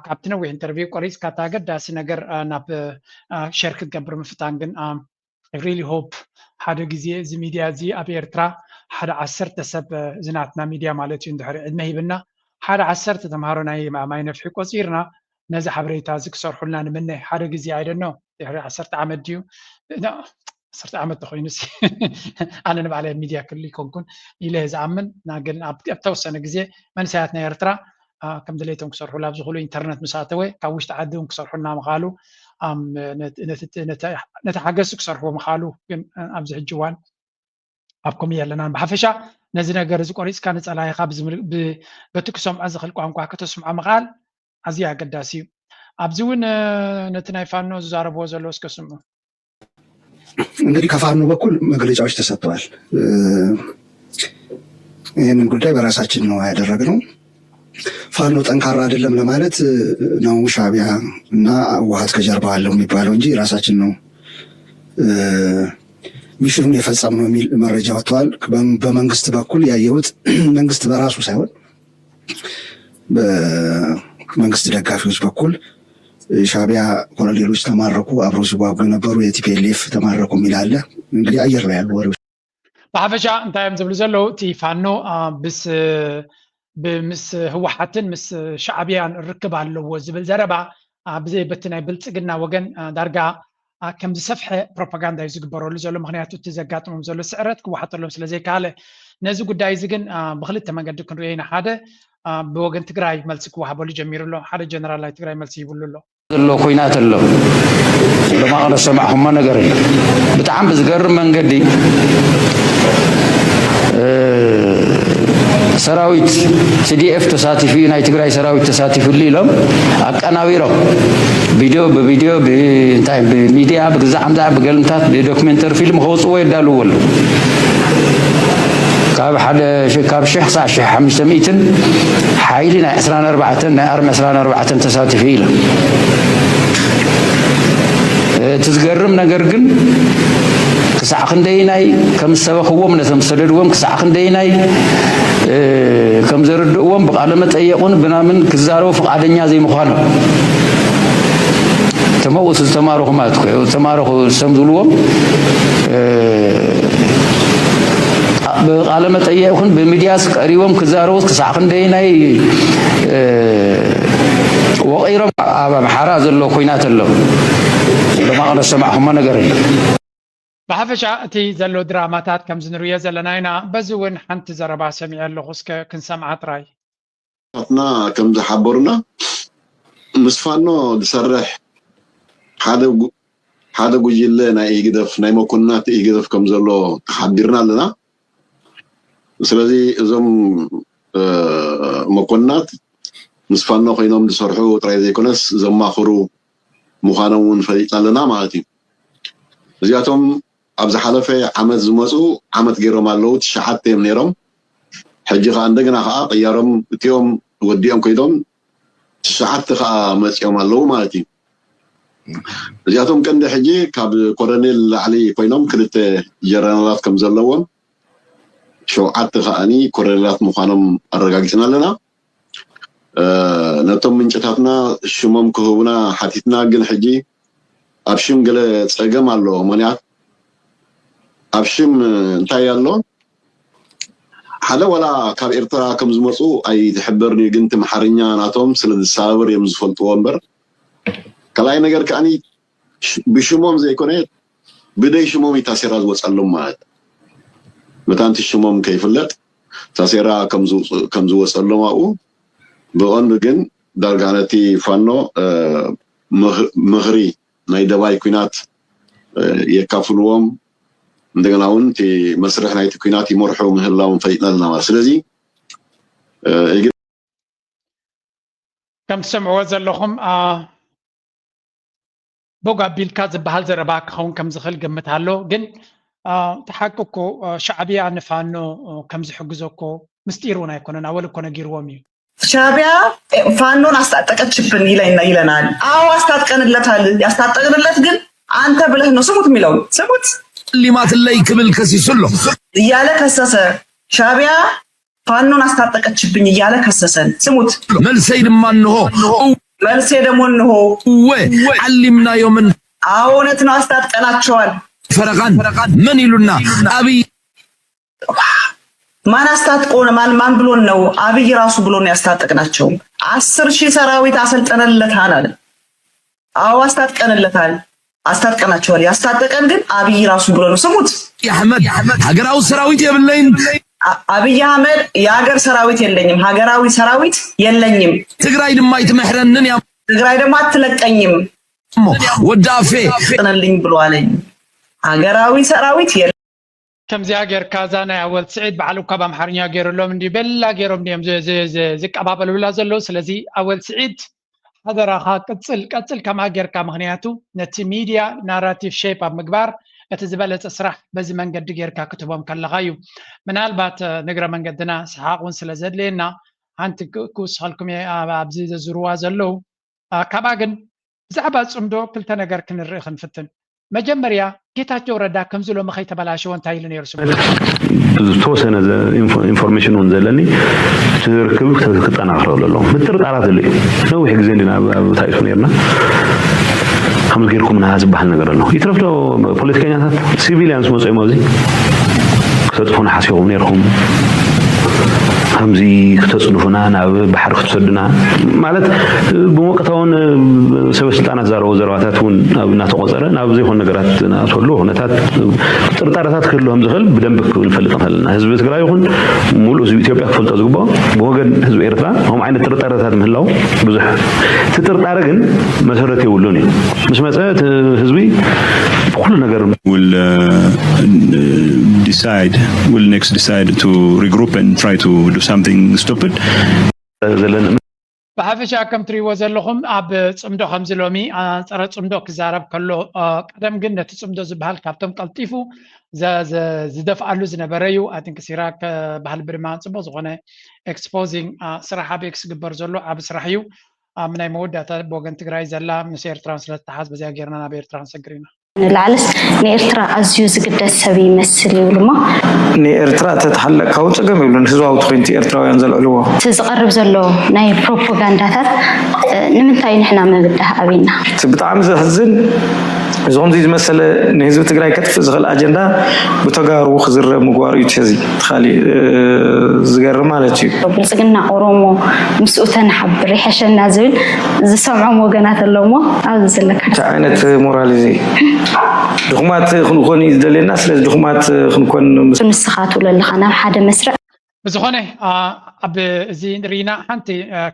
ካብቲ ነዊሕ ኢንተርቪው ቆሪፅካ እቲ ኣገዳሲ ነገር ናብ ሸር ክትገብር ምፍታን ግን I really hope ሓደ ግዜ እዚ ሚድያ እዚ ኣብ ኤርትራ ሓደ ዓሰርተ ሰብ እዚ ናትና ሚድያ ማለት እዩ እንድሕር ዕድመ ሂብና ሓደ ዓሰርተ ተምሃሮ ናይ ማይ ነፍሒ ቆፂርና ነዚ ሓበሬታ እዚ ክሰርሑልና ንምነ ሓደ ግዜ I don't know ድሕሪ ዓሰርተ ዓመት ድዩ ዓሰርተ ዓመት ተኮይኑስ ኣነ ንባዕለይ ኣብ ሚድያ ክል ይኮንኩን ኢለ ዝኣምን ግን ኣብ ተወሰነ ግዜ መንእሰያት ናይ ኤርትራ ከም ድሌቶም ክሰርሑ ላብ ዝኽእሉ ኢንተርነት ምስ ኣተወ ካብ ውሽጢ ዓዲ እውን ክሰርሑልና ምኽኣሉ ነቲ ሓገዝ ክሰርሕዎ ምኽኣሉ ግን ኣብዚ ሕጂ እዋን ኣብ ኮሚየ ኣለናን ብሓፈሻ ነዚ ነገር እዚ ቆሪፅካ ንፀላኢኻ በቲ ክሰምዖ ዝኽእል ቋንቋ ከተስምዖ ምኽኣል ኣዝዩ ኣገዳሲ እዩ። ኣብዚ እውን ነቲ ናይ ፋኖ ዝዛረብዎ ዘለዉ እስከ ስምዑ። እንግዲህ ከፋኖ በኩል መግለጫዎች ተሰጥተዋል። ይህንን ጉዳይ በራሳችን ነው ያደረግነው። ፋኖ ጠንካራ አይደለም ለማለት ነው። ሻቢያ እና ህወሓት ከጀርባ አለው የሚባለው እንጂ ራሳችን ነው ሚሽኑን የፈጸምነው የሚል መረጃ ወጥተዋል። በመንግስት በኩል ያየሁት መንግስት በራሱ ሳይሆን በመንግስት ደጋፊዎች በኩል ሻቢያ ኮሎኔሎች ተማረኩ፣ አብረው ሲዋጉ የነበሩ የቲፒኤልኤፍ ተማረኩ የሚል አለ። እንግዲህ አየር ላይ ያሉ ወሬዎች። ብሓፈሻ እንታይ እዮም ዝብሉ ዘለዉ እቲ ፋኖ ምስ ህወሓትን ምስ ሻዕብያን ርክብ ኣለዎ ዝብል ዘረባ ብዘይ በቲ ናይ ብልፅግና ወገን ዳርጋ ከም ዝሰፍሐ ፕሮፓጋንዳ እዩ ዝግበረሉ ዘሎ። ምክንያቱ እቲ ዘጋጥሞም ዘሎ ስዕረት ክወሓጠሎም ስለ ዘይከኣለ። ነዚ ጉዳይ እዚ ግን ብክልተ መንገዲ ክንሪኦ ኢና። ሓደ ብወገን ትግራይ መልሲ ክወሃበሉ ጀሚሩ ኣሎ። ሓደ ጀነራል ናይ ትግራይ መልሲ ይብሉ ኣሎ። ዘሎ ኩናት ኣሎ። ሎማቕ ዝሰማዕኹሞ ነገር የለን። ብጣዕሚ ብዝገርም መንገዲ ሰራዊት ቲ ዲ ኤፍ ተሳቲፉ እዩ፣ ናይ ትግራይ ሰራዊት ተሳቲፉሉ ኢሎም ኣቀናቢሮም ቪድዮ ብቪድዮ እንታይ ብሚድያ ብግዛዕ ምዛዕ ብገልምታት ብዶክሜንተሪ ፊልም ከውፅዎ የዳልዎ ኣለዉ። ካብ ሓደ ካብ ሽሕ ክሳዕ ሽሕ ሓሙሽተ ሚእትን ሓይሊ ናይ ዕስራን ኣርባዕተን ናይ ኣርሚ ዕስራን ኣርባዕተን ተሳቲፉ ኢሎም። እቲ ዝገርም ነገር ግን ክሳዕ ክንደይናይ ከም ዝሰበኽዎም ነቶም ዝሰደድዎም ክሳዕ ክንደይናይ ከም ዘረድእዎም ብቃለ መጠየቁን ብናምን ክዛረቡ ፍቃደኛ ዘይምዃኖም ተመውት ዝተማረኹ ማለት እኮ እዩ። ዝተማረኹ ሰም ዝብልዎም ብቃለ መጠየቅ ይኹን ብሚድያስ ቀሪቦም ክዛረቡት ክሳዕ ክንደይናይ ወቒሮም ኣብ ኣምሓራ ዘሎ ኩናት ኣሎ። ሎማቕ ዝሰማዕኹሞ ነገር ኣሎ። ብሓፈሻ እቲ ዘሎ ድራማታት ከምዚ ንርእዮ ዘለና ኢና። በዚ እውን ሓንቲ ዘረባ ሰሚዐ ኣለኹ፣ እስከ ክንሰምዓ ጥራይ። ኣባላትና ከም ዝሓበሩና ምስ ፋኖ ዝሰርሕ ሓደ ጉ- ሓደ ጉጅለ ናይ ኢህግደፍ ናይ መኮንናት ኢህግደፍ ከም ዘሎ ተሓቢርና ኣለና። ስለዚ እዞም መኮንናት ምስ ፋኖ ኮይኖም ዝሰርሑ ጥራይ ዘይኮነስ ዘማኽሩ ምዃኖም እውን ፈሊጥና ኣለና ማለት እዩ። እዚኣቶም ኣብ ዝሓለፈ ዓመት ዝመፁ ዓመት ገይሮም ኣለዉ፣ ትሽዓተ እዮም ነይሮም። ሕጂ ከዓ እንደገና ከዓ ቅያሮም እቲኦም ወዲኦም ኮይዶም ትሽዓተ ከዓ መፂኦም ኣለዉ ማለት እዩ። እዚኣቶም ቀንዲ ሕጂ ካብ ኮረኔል ላዕሊ ኮይኖም ክልተ ጀረናላት ከም ዘለዎም ሸውዓተ ከዓኒ ኮረኔላት ምዃኖም ኣረጋጊፅና ኣለና። ነቶም ምንጭታትና ሽሞም ክህቡና ሓቲትና፣ ግን ሕጂ ኣብ ሽም ገለ ጸገም ኣሎ። ምኽንያት ኣብ ሽም እንታይ ኣሎ? ሓደ ዋላ ካብ ኤርትራ ከም ዝመፁ ኣይትሕበርን እዩ፣ ግን ትምሓርኛ ናቶም ስለ ዝሰባብር እዮም ዝፈልጥዎ እምበር። ካልኣይ ነገር ከዓኒ ብሽሞም ዘይኮነ ብደይ ሽሞም እዩ ታሴራ ዝወፀሎም ማለት እዩ። መታንቲ ሽሞም ከይፍለጥ ታሴራ ከም ዝወፀሎም ኣብኡ ብቐንዱ ግን ዳርጋ ነቲ ፋኖ ምኽሪ ናይ ደባይ ኲናት የካፍልዎም፣ እንደገና እውን እቲ መስርሕ ናይቲ ኲናት ይመርሑ ምህላዎም ፈሊጥና ኣለና ማለት። ስለዚ ከም ትሰምዕዎ ዘለኹም ቦግ ኣቢልካ ዝበሃል ዘረባ ክኸውን ከም ዝኽእል ገምት ኣሎ። ግን እቲ ሓቂ እኮ ሻዕብያ ንፋኖ ከም ዝሕግዞ እኮ ምስጢር እውን ኣይኮነን፣ ኣወል እኮ ነጊርዎም እዩ። ሻዕብያ ፋኖን አስታጠቀችብን ይለና ይለናል። አዎ አስታጥቀንለታል። ያስታጠቅንለት ግን አንተ ብለህ ነው ስሙት የሚለው ስሙት ሊማትለይ ክብል ከሲሱ ኣሎ። እያለ ከሰሰ። ሻዕብያ ፋኖን አስታጠቀችብኝ እያለ ከሰሰን። ስሙት። መልሰይ ድማ እንሆ። መልሴ ደግሞ እንሆ። እወ ዓሊምናዮምን አዎ እውነት ነው፣ አስታጥቀናቸዋል። ፈረቃን መን ኢሉና? አብይ ማን አስታጥቆን? ማን ማን ብሎን ነው? አብይ ራሱ ብሎ ነው ያስታጠቅናቸው። አስር ሺህ ሰራዊት አሰልጠነለታል አለ። አዎ አስታጥቀንለታል፣ አስታጥቀናቸዋል። ያስታጠቀን ግን አብይ ራሱ ብሎ ነው። ስሙት። አሕመድ ሀገራዊ ሰራዊት የብለይን። አብይ አህመድ የሀገር ሰራዊት የለኝም፣ ሀገራዊ ሰራዊት የለኝም። ትግራይ ድማ ኣይትምሕረንን እያ። ትግራይ ደግሞ አትለቀኝም። እሞ ወዲ ኣፌ ጥነልኝ ብሎ አለኝ። ሀገራዊ ሰራዊት የለ ከምዚኣ ጌርካ እዛ ናይ ኣወል ስዒድ በዓል እኳ ብኣምሓርኛ ገይሩሎም እንዲ በላ ገይሮም እንዲዮም ዝ- ዝ- ዝ- ዝቀባበሉላ ዘለዉ። ስለዚ ኣወል ስዒድ ሓደራኻ ቅጽል ቀጽል ከምኣ ጌርካ፣ ምኽንያቱ ነቲ ሚድያ ናራቲቭ ሼፕ ኣብ ምግባር እቲ ዝበለጸ ስራሕ በዚ መንገዲ ጌርካ ክትህቦም ከለኻ እዩ። ምናልባት እ፣ ንግረ መንገድና ሰሓቕ እውን ስለ ዘድልየና ሓንቲ ክ- ክውስኸልኩም እየ ኣብ- ኣብዚ ዘዝርዋ ዘለዉ። እ፣ ካብኣ ግን ብዛዕባ ጽምዶ ክልተ ነገር ክንርኢ ክንፍትን። መጀመርያ ጌታቸው ረዳ ከምዚ ሎሚ ከይተበላሸወ እንታይ ኢሉ ነይሩ ስሙ? ዝተወሰነ ኢንፎርሜሽን እውን ዘለኒ እቲ ርክብ ክጠናኽረሉ ኣለዎ። ምጥርጣራት ኣሎ እዩ። ነዊሕ ግዜ እንዲና ኣብ ታይቱ ነርና። ከምዚ ጌርኩምና ዝበሃል ነገር ኣሎ። ይትረፍዶ ፖለቲከኛታት ሲቪሊያንስ መፅኦም ኣብዚ ክተጥፉና ሓሲኹም ነርኩም። ከምዚ ክተፅድፉና ናብ ባሕሪ ክትሰዱና ማለት ብመቀታውን ሰበ ስልጣናት ዛረቦ ዘረባታት እውን እናተቆፀረ ናብ ዘይኮኑ ነገራት ናተሉ ኩነታት ጥርጣረታት ክህልዎም ዝኽእል ብደንብ ክንፈልጥ ንኽእል ኢና። ህዝቢ ትግራይ ይኹን ሙሉእ ህዝቢ ኢትዮጵያ ክፈልጦ ዝግብኦ ብወገን ህዝቢ ኤርትራ ከምኡ ዓይነት ጥርጣረታት ምህላው ብዙሕ እቲ ጥርጣረ ግን መሰረት የብሉን እዩ። ምስ መፀ እቲ ህዝቢ ብኩሉ ነገር will uh, decide will next decide to regroup and try to do something stupid. ዘለና ብሓፈሻ ከም ትሪእዎ ዘለኹም ኣብ ፅምዶ ከምዚ ሎሚ ኣንፀረ ፅምዶ ክዛረብ ከሎ ቀደም ግን ነቲ ፅምዶ ዝበሃል ካብቶም ቀልጢፉ ዝደፍኣሉ ዝነበረ እዩ። ኣቲንክ ሲራክ ባህልቢ ድማ ፅቡቅ ዝኾነ ኤክስፖዚንግ ስራሕ ኣበይ ክስግበር ዘሎ ዓብ ስራሕ እዩ። ኣብ ናይ መወዳእታ ብወገን ትግራይ ዘላ ምስ ኤርትራን ስለ ዝተሓዝ በዚኣ ጌርና ናብ ኤርትራ ክንሰግር ኢና። ንላዕልስ ንኤርትራ ኣዝዩ ዝግደስ ሰብ ይመስል ይብል እሞ ንኤርትራ ተተሓለቅካውን ጸገም የብሉን ህዝባዊ ትኮይንቲ ኤርትራውያን ዘልዕልዎ እቲ ዝቐርብ ዘሎ ናይ ፕሮፓጋንዳታት ንምንታይ ንሕና ምብዳህ ኣበይና እቲ ብጣዕሚ ዘሕዝን እዞምዚ ዝመሰለ ንህዝቢ ትግራይ ከጥፍእ ዝኽእል ኣጀንዳ ብተጋሩ ክዝረብ ምግባሩ እዩ ቲዚ ትኻሊ ዝገርም ማለት እዩ ብልፅግና ኦሮሞ ምስኡ ተንሓብር ይሐሸና ዝብል ዝሰምዖም ወገናት ኣለውሞ ኣብዚ ዘለካ እንታይ ዓይነት ሞራል እዚ ድኹማት ክንኮን እዩ ዝደልየና ስለዚ ድኹማት ክንኮን ንስኻ ትብሎ ኣለኻ ናብ ሓደ መስርዕ ብዝኾነ ኣብ እዚ ሪና ሓንቲ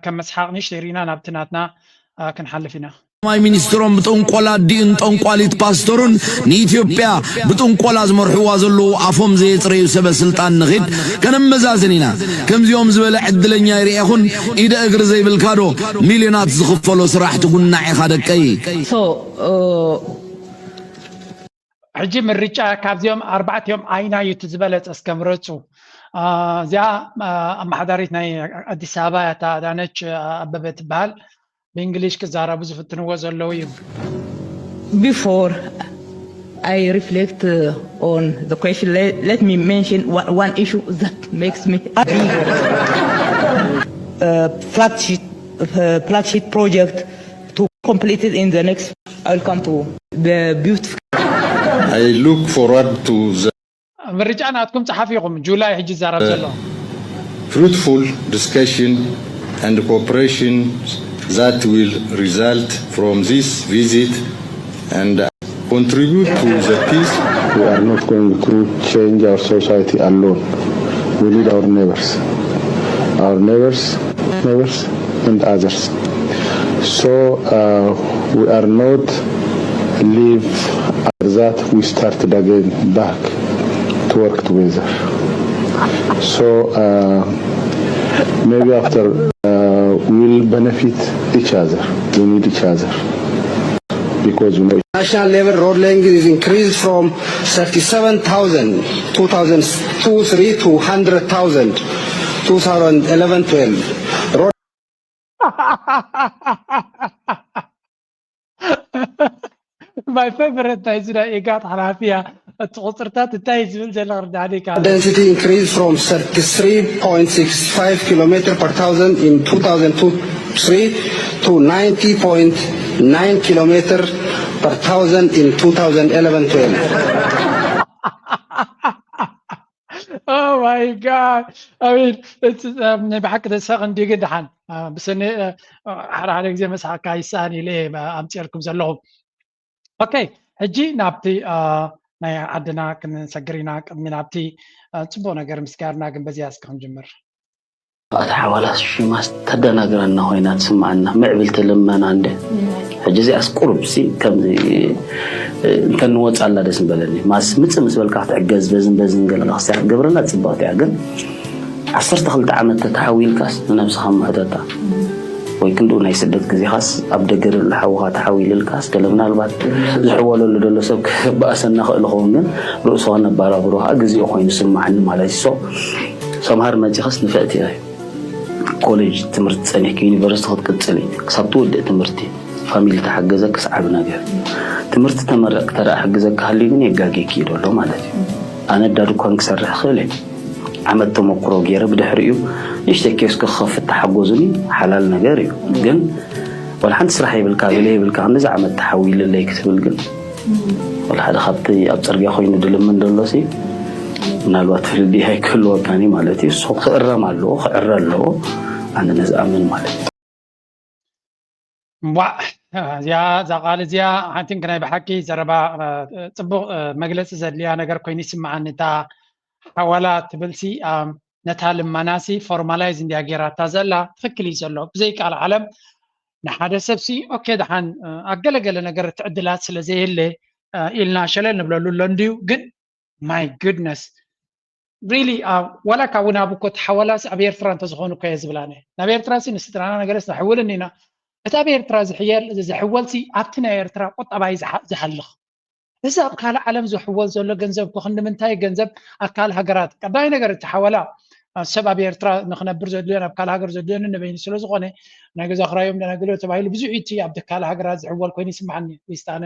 ከም መስሓቕ ንሽተይ ሪና ናብቲ ናትና ክንሓልፍ ኢና ማይ ሚኒስትሮም ብጥንቆላ ኣዲኡን ጠንቋሊት ፓስተሩን ንኢትዮጵያ ብጥንቆላ ዝመርሕዋ ዘለዉ ኣፎም ዘየፅረዩ ሰበ ስልጣን ንኺድ ከነመዛዝን ኢና። ከምዚኦም ዝበለ ዕድለኛ ይርኤኹን ኢደ እግሪ ዘይብልካ ዶ ሚልዮናት ዝኽፈሎ ስራሕ ትጉናዕ ኢኻ ደቀይ። So, uh, ሕጂ ምርጫ ካብዚኦም ኣርባዕቲኦም ኣይናዩ እቲ ዝበለፀ እስከ ምረፁ። እዚኣ ኣመሓዳሪት ናይ ኣዲስ ኣበባ እያ፣ እታ ኣዳነች ኣበበ ትበሃል። ብእንግሊሽ ክዛረቡ ዝፍትንዎ ዘለዉ እዩ። Before I reflect uh, on the question, let, let me mention one, one issue that makes me big. Uh, flat sheet uh, flagship project to complete it in the next. I'll come to the beautiful. I look forward to the ምርጫ ናትኩም ጸሓፊ ኢኹም። ጁላይ ሕጂ ይዛረብ ዘሎ fruitful discussion and cooperation that will result from this visit and contribute to the peace. We are not going to change our society alone. We need our neighbors, our neighbors, neighbors, and others. So uh, we are not leave after that we started again back to work together. So uh, maybe after uh, we'll benefit each other. We need each other because you know. National level road length is increased from thirty-seven thousand two thousand two three to one hundred thousand two thousand eleven twelve. Road my favorite ናይ እዚ ናይ ኢጋድ ሓላፊያ እቲ ቁፅርታት እንታይ ዝብል ዘሎ ክርዳእኒ ይከኣል። Density increased from thirty-three point six five kilometer per thousand in two thousand two three to ninety point nine kilometer per thousand in two thousand eleven twelve. Oh my God. I mean, it's, um, ናይ ብሓቂ ተሳቕ እንዲ ግን ደሓን ብሰኒ ሓደ ሓደ ግዜ መስሓካ ይሰኣን ኢለ ኣምፅኤልኩም ዘለኹ። ኦኬ፣ ሕጂ ናብቲ ናይ ዓድና ክንሰግር ኢና። ቅድሚ ናብቲ ፅቡቅ ነገር ምስጋርና ግን በዚያ እስኪ ክንጅምር። ኣታ ሓዋላስ ሽማስ ተደናግረና ኮይና ትስምዓና ምዕብልቲ ልመና እንደ ሕጂ እዚኣስ ቁሩብ ሲ ከምዚ እንተንወፃላ ደስ ምበለኒ። ማስ ምፅእ ምስ በልካ ክትዕገዝ በዝን በዝን ገለ ክስያ ክትገብረላ ፅብቕቲ እያ። ግን ዓሰርተ ክልተ ዓመት ተተሓዊልካስ ንነብስኻ ምሕተታ ወይ ክንድኡ ናይ ስደት ግዜኻስ ኣብ ደገ ዘሎ ሓውኻ ተሓዊልልካስ ገለ ምናልባት ዝሕወለሉ ዘሎ ሰብ ክበኣሰና ክእል ይኸውን። ግን ርእሱ ከነባራብሮ ከዓ ግዜኡ ኮይኑ ስምዓኒ ማለት እዩ። ሰምሃር መፂኻስ ንፍዕቲ እያ። ኮሌጅ ትምህርቲ ፀኒሕኪ ዩኒቨርሲቲ ክትቅፅሊ ክሳብ ትውድእ ትምህርቲ ፋሚሊ ተሓገዘክስ ዓብ ነገር። ትምህርቲ ተመረቅኪ ተደኣ ሕግዘኪ ሃልዩ ግን የጋጌኪ እዩ ደሎ ማለት እዩ። ኣነ ዳ ድኳን ክሰርሕ ክእል እየ። ዓመት ተመክሮ ገይረ ብድሕሪኡ ንእሽተይ ኪዮስክ ክኸፍት ተሓጎዙኒ ሓላል ነገር እዩ። ግን ወላ ሓንቲ ስራሕ ይብልካ ገለ ይብልካ ክንዲዚ ዓመት ተሓዊልለይ ክትብል ግን ወላ ሓደ ካብቲ ኣብ ፅርግያ ኮይኑ ድልምን ደሎ ሲ ምናልባት ፍልልይ ኣይክህልወካን እዩ ማለት እዩ። እሱ ክእረም ኣለዎ ክዕረ ኣለዎ። ኣነ ነዚ ኣምን ማለት እዩ። ዋዕ እዚኣ እዛ ቃል እዚኣ ሓንቲ ናይ ብሓቂ ዘረባ ፅቡቅ መግለፂ ዘድልያ ነገር ኮይኑ ይስምዓኒ። እታ ሓዋላ ትብልሲ ነታ ልመናሲ ፎርማላይዝ እንድያ ገይራታ ዘላ ትኽክል እዩ ዘሎ ብዘይ ቃል ዓለም ንሓደ ሰብሲ ኦኬ ደሓን ኣገለገለ ነገር እቲ ዕድላት ስለ ዘየለ ኢልና ሸለል ንብለሉ ኣሎ እንድዩ። ግን my goodness really ዋላ ካብ ናብ እኮ ተሓወላሲ ኣብ ኤርትራ እንተዝኾኑ እኮ እየ ዝብላነ ናብ ኤርትራ ሲ ንስድራና ነገረስ ንሕውልን ኢና። እቲ ኣብ ኤርትራ ዝሕየል ዝሕወልሲ ኣብቲ ናይ ኤርትራ ቁጠባይ ዝሓልኽ እዚ ኣብ ካልእ ዓለም ዝሕወል ዘሎ ገንዘብ እኮ ክንዲ ምንታይ ገንዘብ ኣብ ካልእ ሃገራት ቀዳይ ነገር እቲ ሓወላ ሰብ ኣብ ኤርትራ ንክነብር ዘድልዮ ናብ ካልእ ሃገር ዘድልዮኒ ንበይኑ ስለዝኾነ ናይ ገዛ ክራዮም ደናግሎ ተባሂሉ ብዙሕ እቲ ኣብ ካልእ ሃገራት ዝሕወል ኮይኑ ይስምዓኒ። ዊስታነ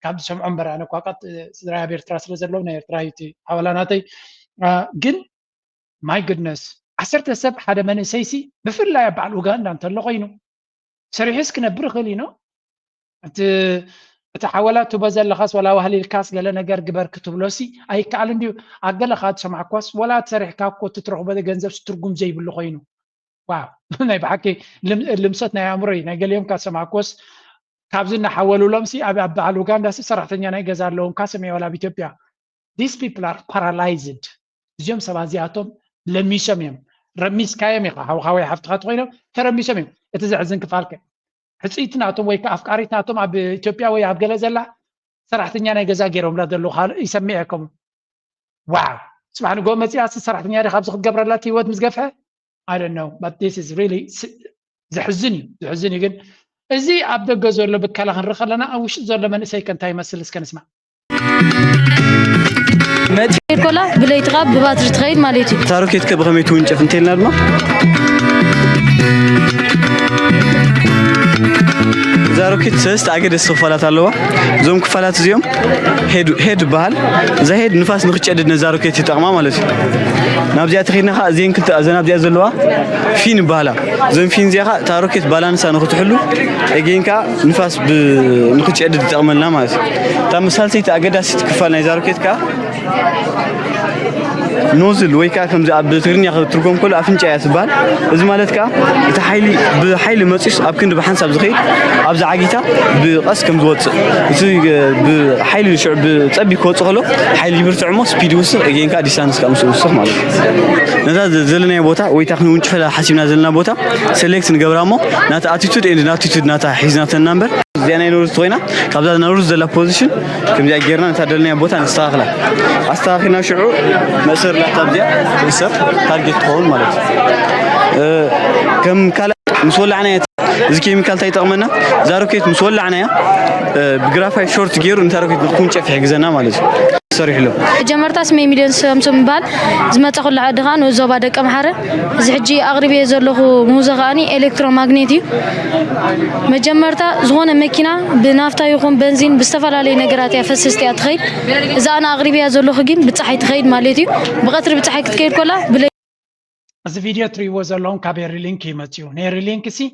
ካብ ዝሰምዖ እምበር ኣነ እኳ ቀጥ ስድራይ ኣብ ኤርትራ ስለ ዘለዉ ናይ ኤርትራ እዩ እቲ ሓወላ ናተይ። ግን my goodness ዓሰርተ ሰብ ሓደ መንእሰይሲ ብፍላይ ኣብ በዓል ኡጋንዳ እንተሎ ኮይኑ ሰሪሑስ ክነብር ይኽእል እዩ። እቲ እቲ ሓወላ ትቦ ዘለኻስ ወላ ዋህሊ ኢልካስ ገለ ነገር ግበር ክትብሎሲ ኣይከኣልን ድዩ? ኣብ ገለ ካብ ዝሰማዕኳስ ወላ ሰሪሕካ እኮ እቲ ትረኽቦ ገንዘብሲ ትርጉም ዘይብሉ ኮይኑ። ዋው ናይ ብሓቂ ልምሰት ናይ ኣእምሮይ ናይ ገሊኦም ካብ ዝሰማዕኮስ ካብዚ እናሓወሉሎምሲ ኣብ ኣብ በዓል ኡጋንዳሲ ሰራሕተኛ ናይ ገዛ ኣለዎም ካሰም እየ ወላ ኣብ ኢትዮጵያ these people are paralyzed እዚኦም ሰባት እዚኣቶም ለሚሶም እዮም። ረሚስካዮም ኢኻ ሓውኻ ወይ ሓፍትኻ ተኮይኖም ተረሚሶም እዮም። እቲ ዘሕዝን ክፋልከ ሕፅይቲ ናቶም ወይ ከዓ ኣፍቃሪት ናቶም ኣብ ኢትዮጵያ ወይ ኣብ ገለ ዘላ ሰራሕተኛ ናይ ገዛ ገይሮምላ ዘለዉ ይሰምዕ እየ ከምኡ። ዋው ጽባሕ ንግሆ መጺኣ ሲ ሰራሕተኛ ዲ ካብዚ ክትገብረላ እቲ ህይወት ምስ ገፍሐ I don't know but this is really ዘሕዝን እዩ። ዘሕዝን እዩ ግን እዚ ኣብ ደገ ዘሎ ብከላ ክንርኢ ከለና ኣብ ውሽጢ ዘሎ መንእሰይ ከ እንታይ ይመስል እስከ ንስማዕ። መጺኤ ኮላ ብለይቲ ካብ ብባትሪ ትኸይድ ማለት እዩ። እታ ሮኬት ከ ብኸመይ ትውንጨፍ እንተልና ድማ እዛ ሮኬት ሰለስተ ኣገደስቲ ክፋላት ኣለዋ። እዞም ክፋላት እዚኦም ሄድ ሄድ ይበሃል። እዛ ሄድ ንፋስ ንክጨድድ ነዛ ሮኬት ይጠቕማ ማለት እዩ። ናብዚኣ ተኺድና ኸዓ እዚአን ክልተ፣ እዘን ኣብዚኣ ዘለዋ ፊን ይበሃላ። እዘን ፊን እዚኣ ኸዓ እታ ሮኬት ባላንሳ ንክትሕሉ፣ ኤጌን ከዓ ንፋስ ብ-፣ ንክትጨድድ ይጠቕመልና ማለት እዩ። እታ መሳልሰይቲ ኣገዳሲት ክፋል ናይዛ ሮኬት ከዓ ኖዝል ወይ ከዓ ከምዚ ኣብ ትግርኛ ክትርጎም ከሎ ኣፍንጫ እያ ትበሃል። እዚ ማለት ከዓ እቲ ሓይሊ ብሓይሊ መፂኡስ ኣብ ክንዲ ብሓንሳብ ዝኸይድ ኣብዚ ዓጊታ ብቐስ ከም ዝወፅእ፣ እቲ ብሓይሊ ሽዑ ብፀቢብ ክወፅእ ከሎ ሓይሊ ይብርትዕ እሞ ስፒድ ይውስኽ፣ ኤጌን ከዓ ዲስታንስ ከዓ ምስ ይውስኽ ማለት እዩ። ነዛ ዘ-፣ ዘለናዮ ቦታ ወይ እታ ክንውንጭፈላ ሓሲብና ዘለና ቦታ ሴሌክት ንገብራ እሞ ናታ ኣቲቱድ ኤንድ ናቲቱድ ናታ ሒዝናተና እምበር እዚኣ ናይ ኖርዝ ኮይና ካብዛ ኖርዝ ዘላ ፖዚሽን ከምዚኣ ጌርና ነታ ደለናዮ ቦታ ነስተኻኽላ። ኣስተኻኺልና ሽዑ መእሰር ላታ ኣብዚኣ ትእሰር ታርጌት ትኸውን ማለት እዩ። እ፣ ከም ካልእ ምስ ወላዕናዮ እዚ ኬሚካል እንታይ ይጠቕመና? እዛ ሮኬት ምስ ወላዕናያ፣ እ፣ ብግራፋይት ሾርት ገይሩ ነታ ሮኬት ንክትውንጨፍ ይሕግዘና ማለት እዩ። ሰሪሕሎም። መጀመርታ ስመይ ሚልዮን ሰምሶም ይበሃል። ዝመጻኹሉ ዓዲ ኸኣ ንኡስ ዞባ ደቀምሓረ። እዚ ሕጂ ኣቕሪበዮ ዘለኹ ምህዞ ኸኣኒ ኤሌክትሮማግኔት እዩ። መጀመርታ ዝኾነ መኪና ብናፍታ ይኹን በንዚን ብዝተፈላለዩ ነገራት እያ ፈሰስቲ እያ ትኸይድ። እዛ ኣነ ኣቕሪበያ ዘለኹ ግን ብጸሓይ ትኸይድ ማለት እዩ። ብቐትሪ ብጸሓይ ክትከይድ ከላ ብለ- እዚ ቪድዮ እትሪእዎ ዘለኹም ካብ ሄሪ ሊንክ እዩ መፂኡ። ንሄሪ ሊንክ ሲ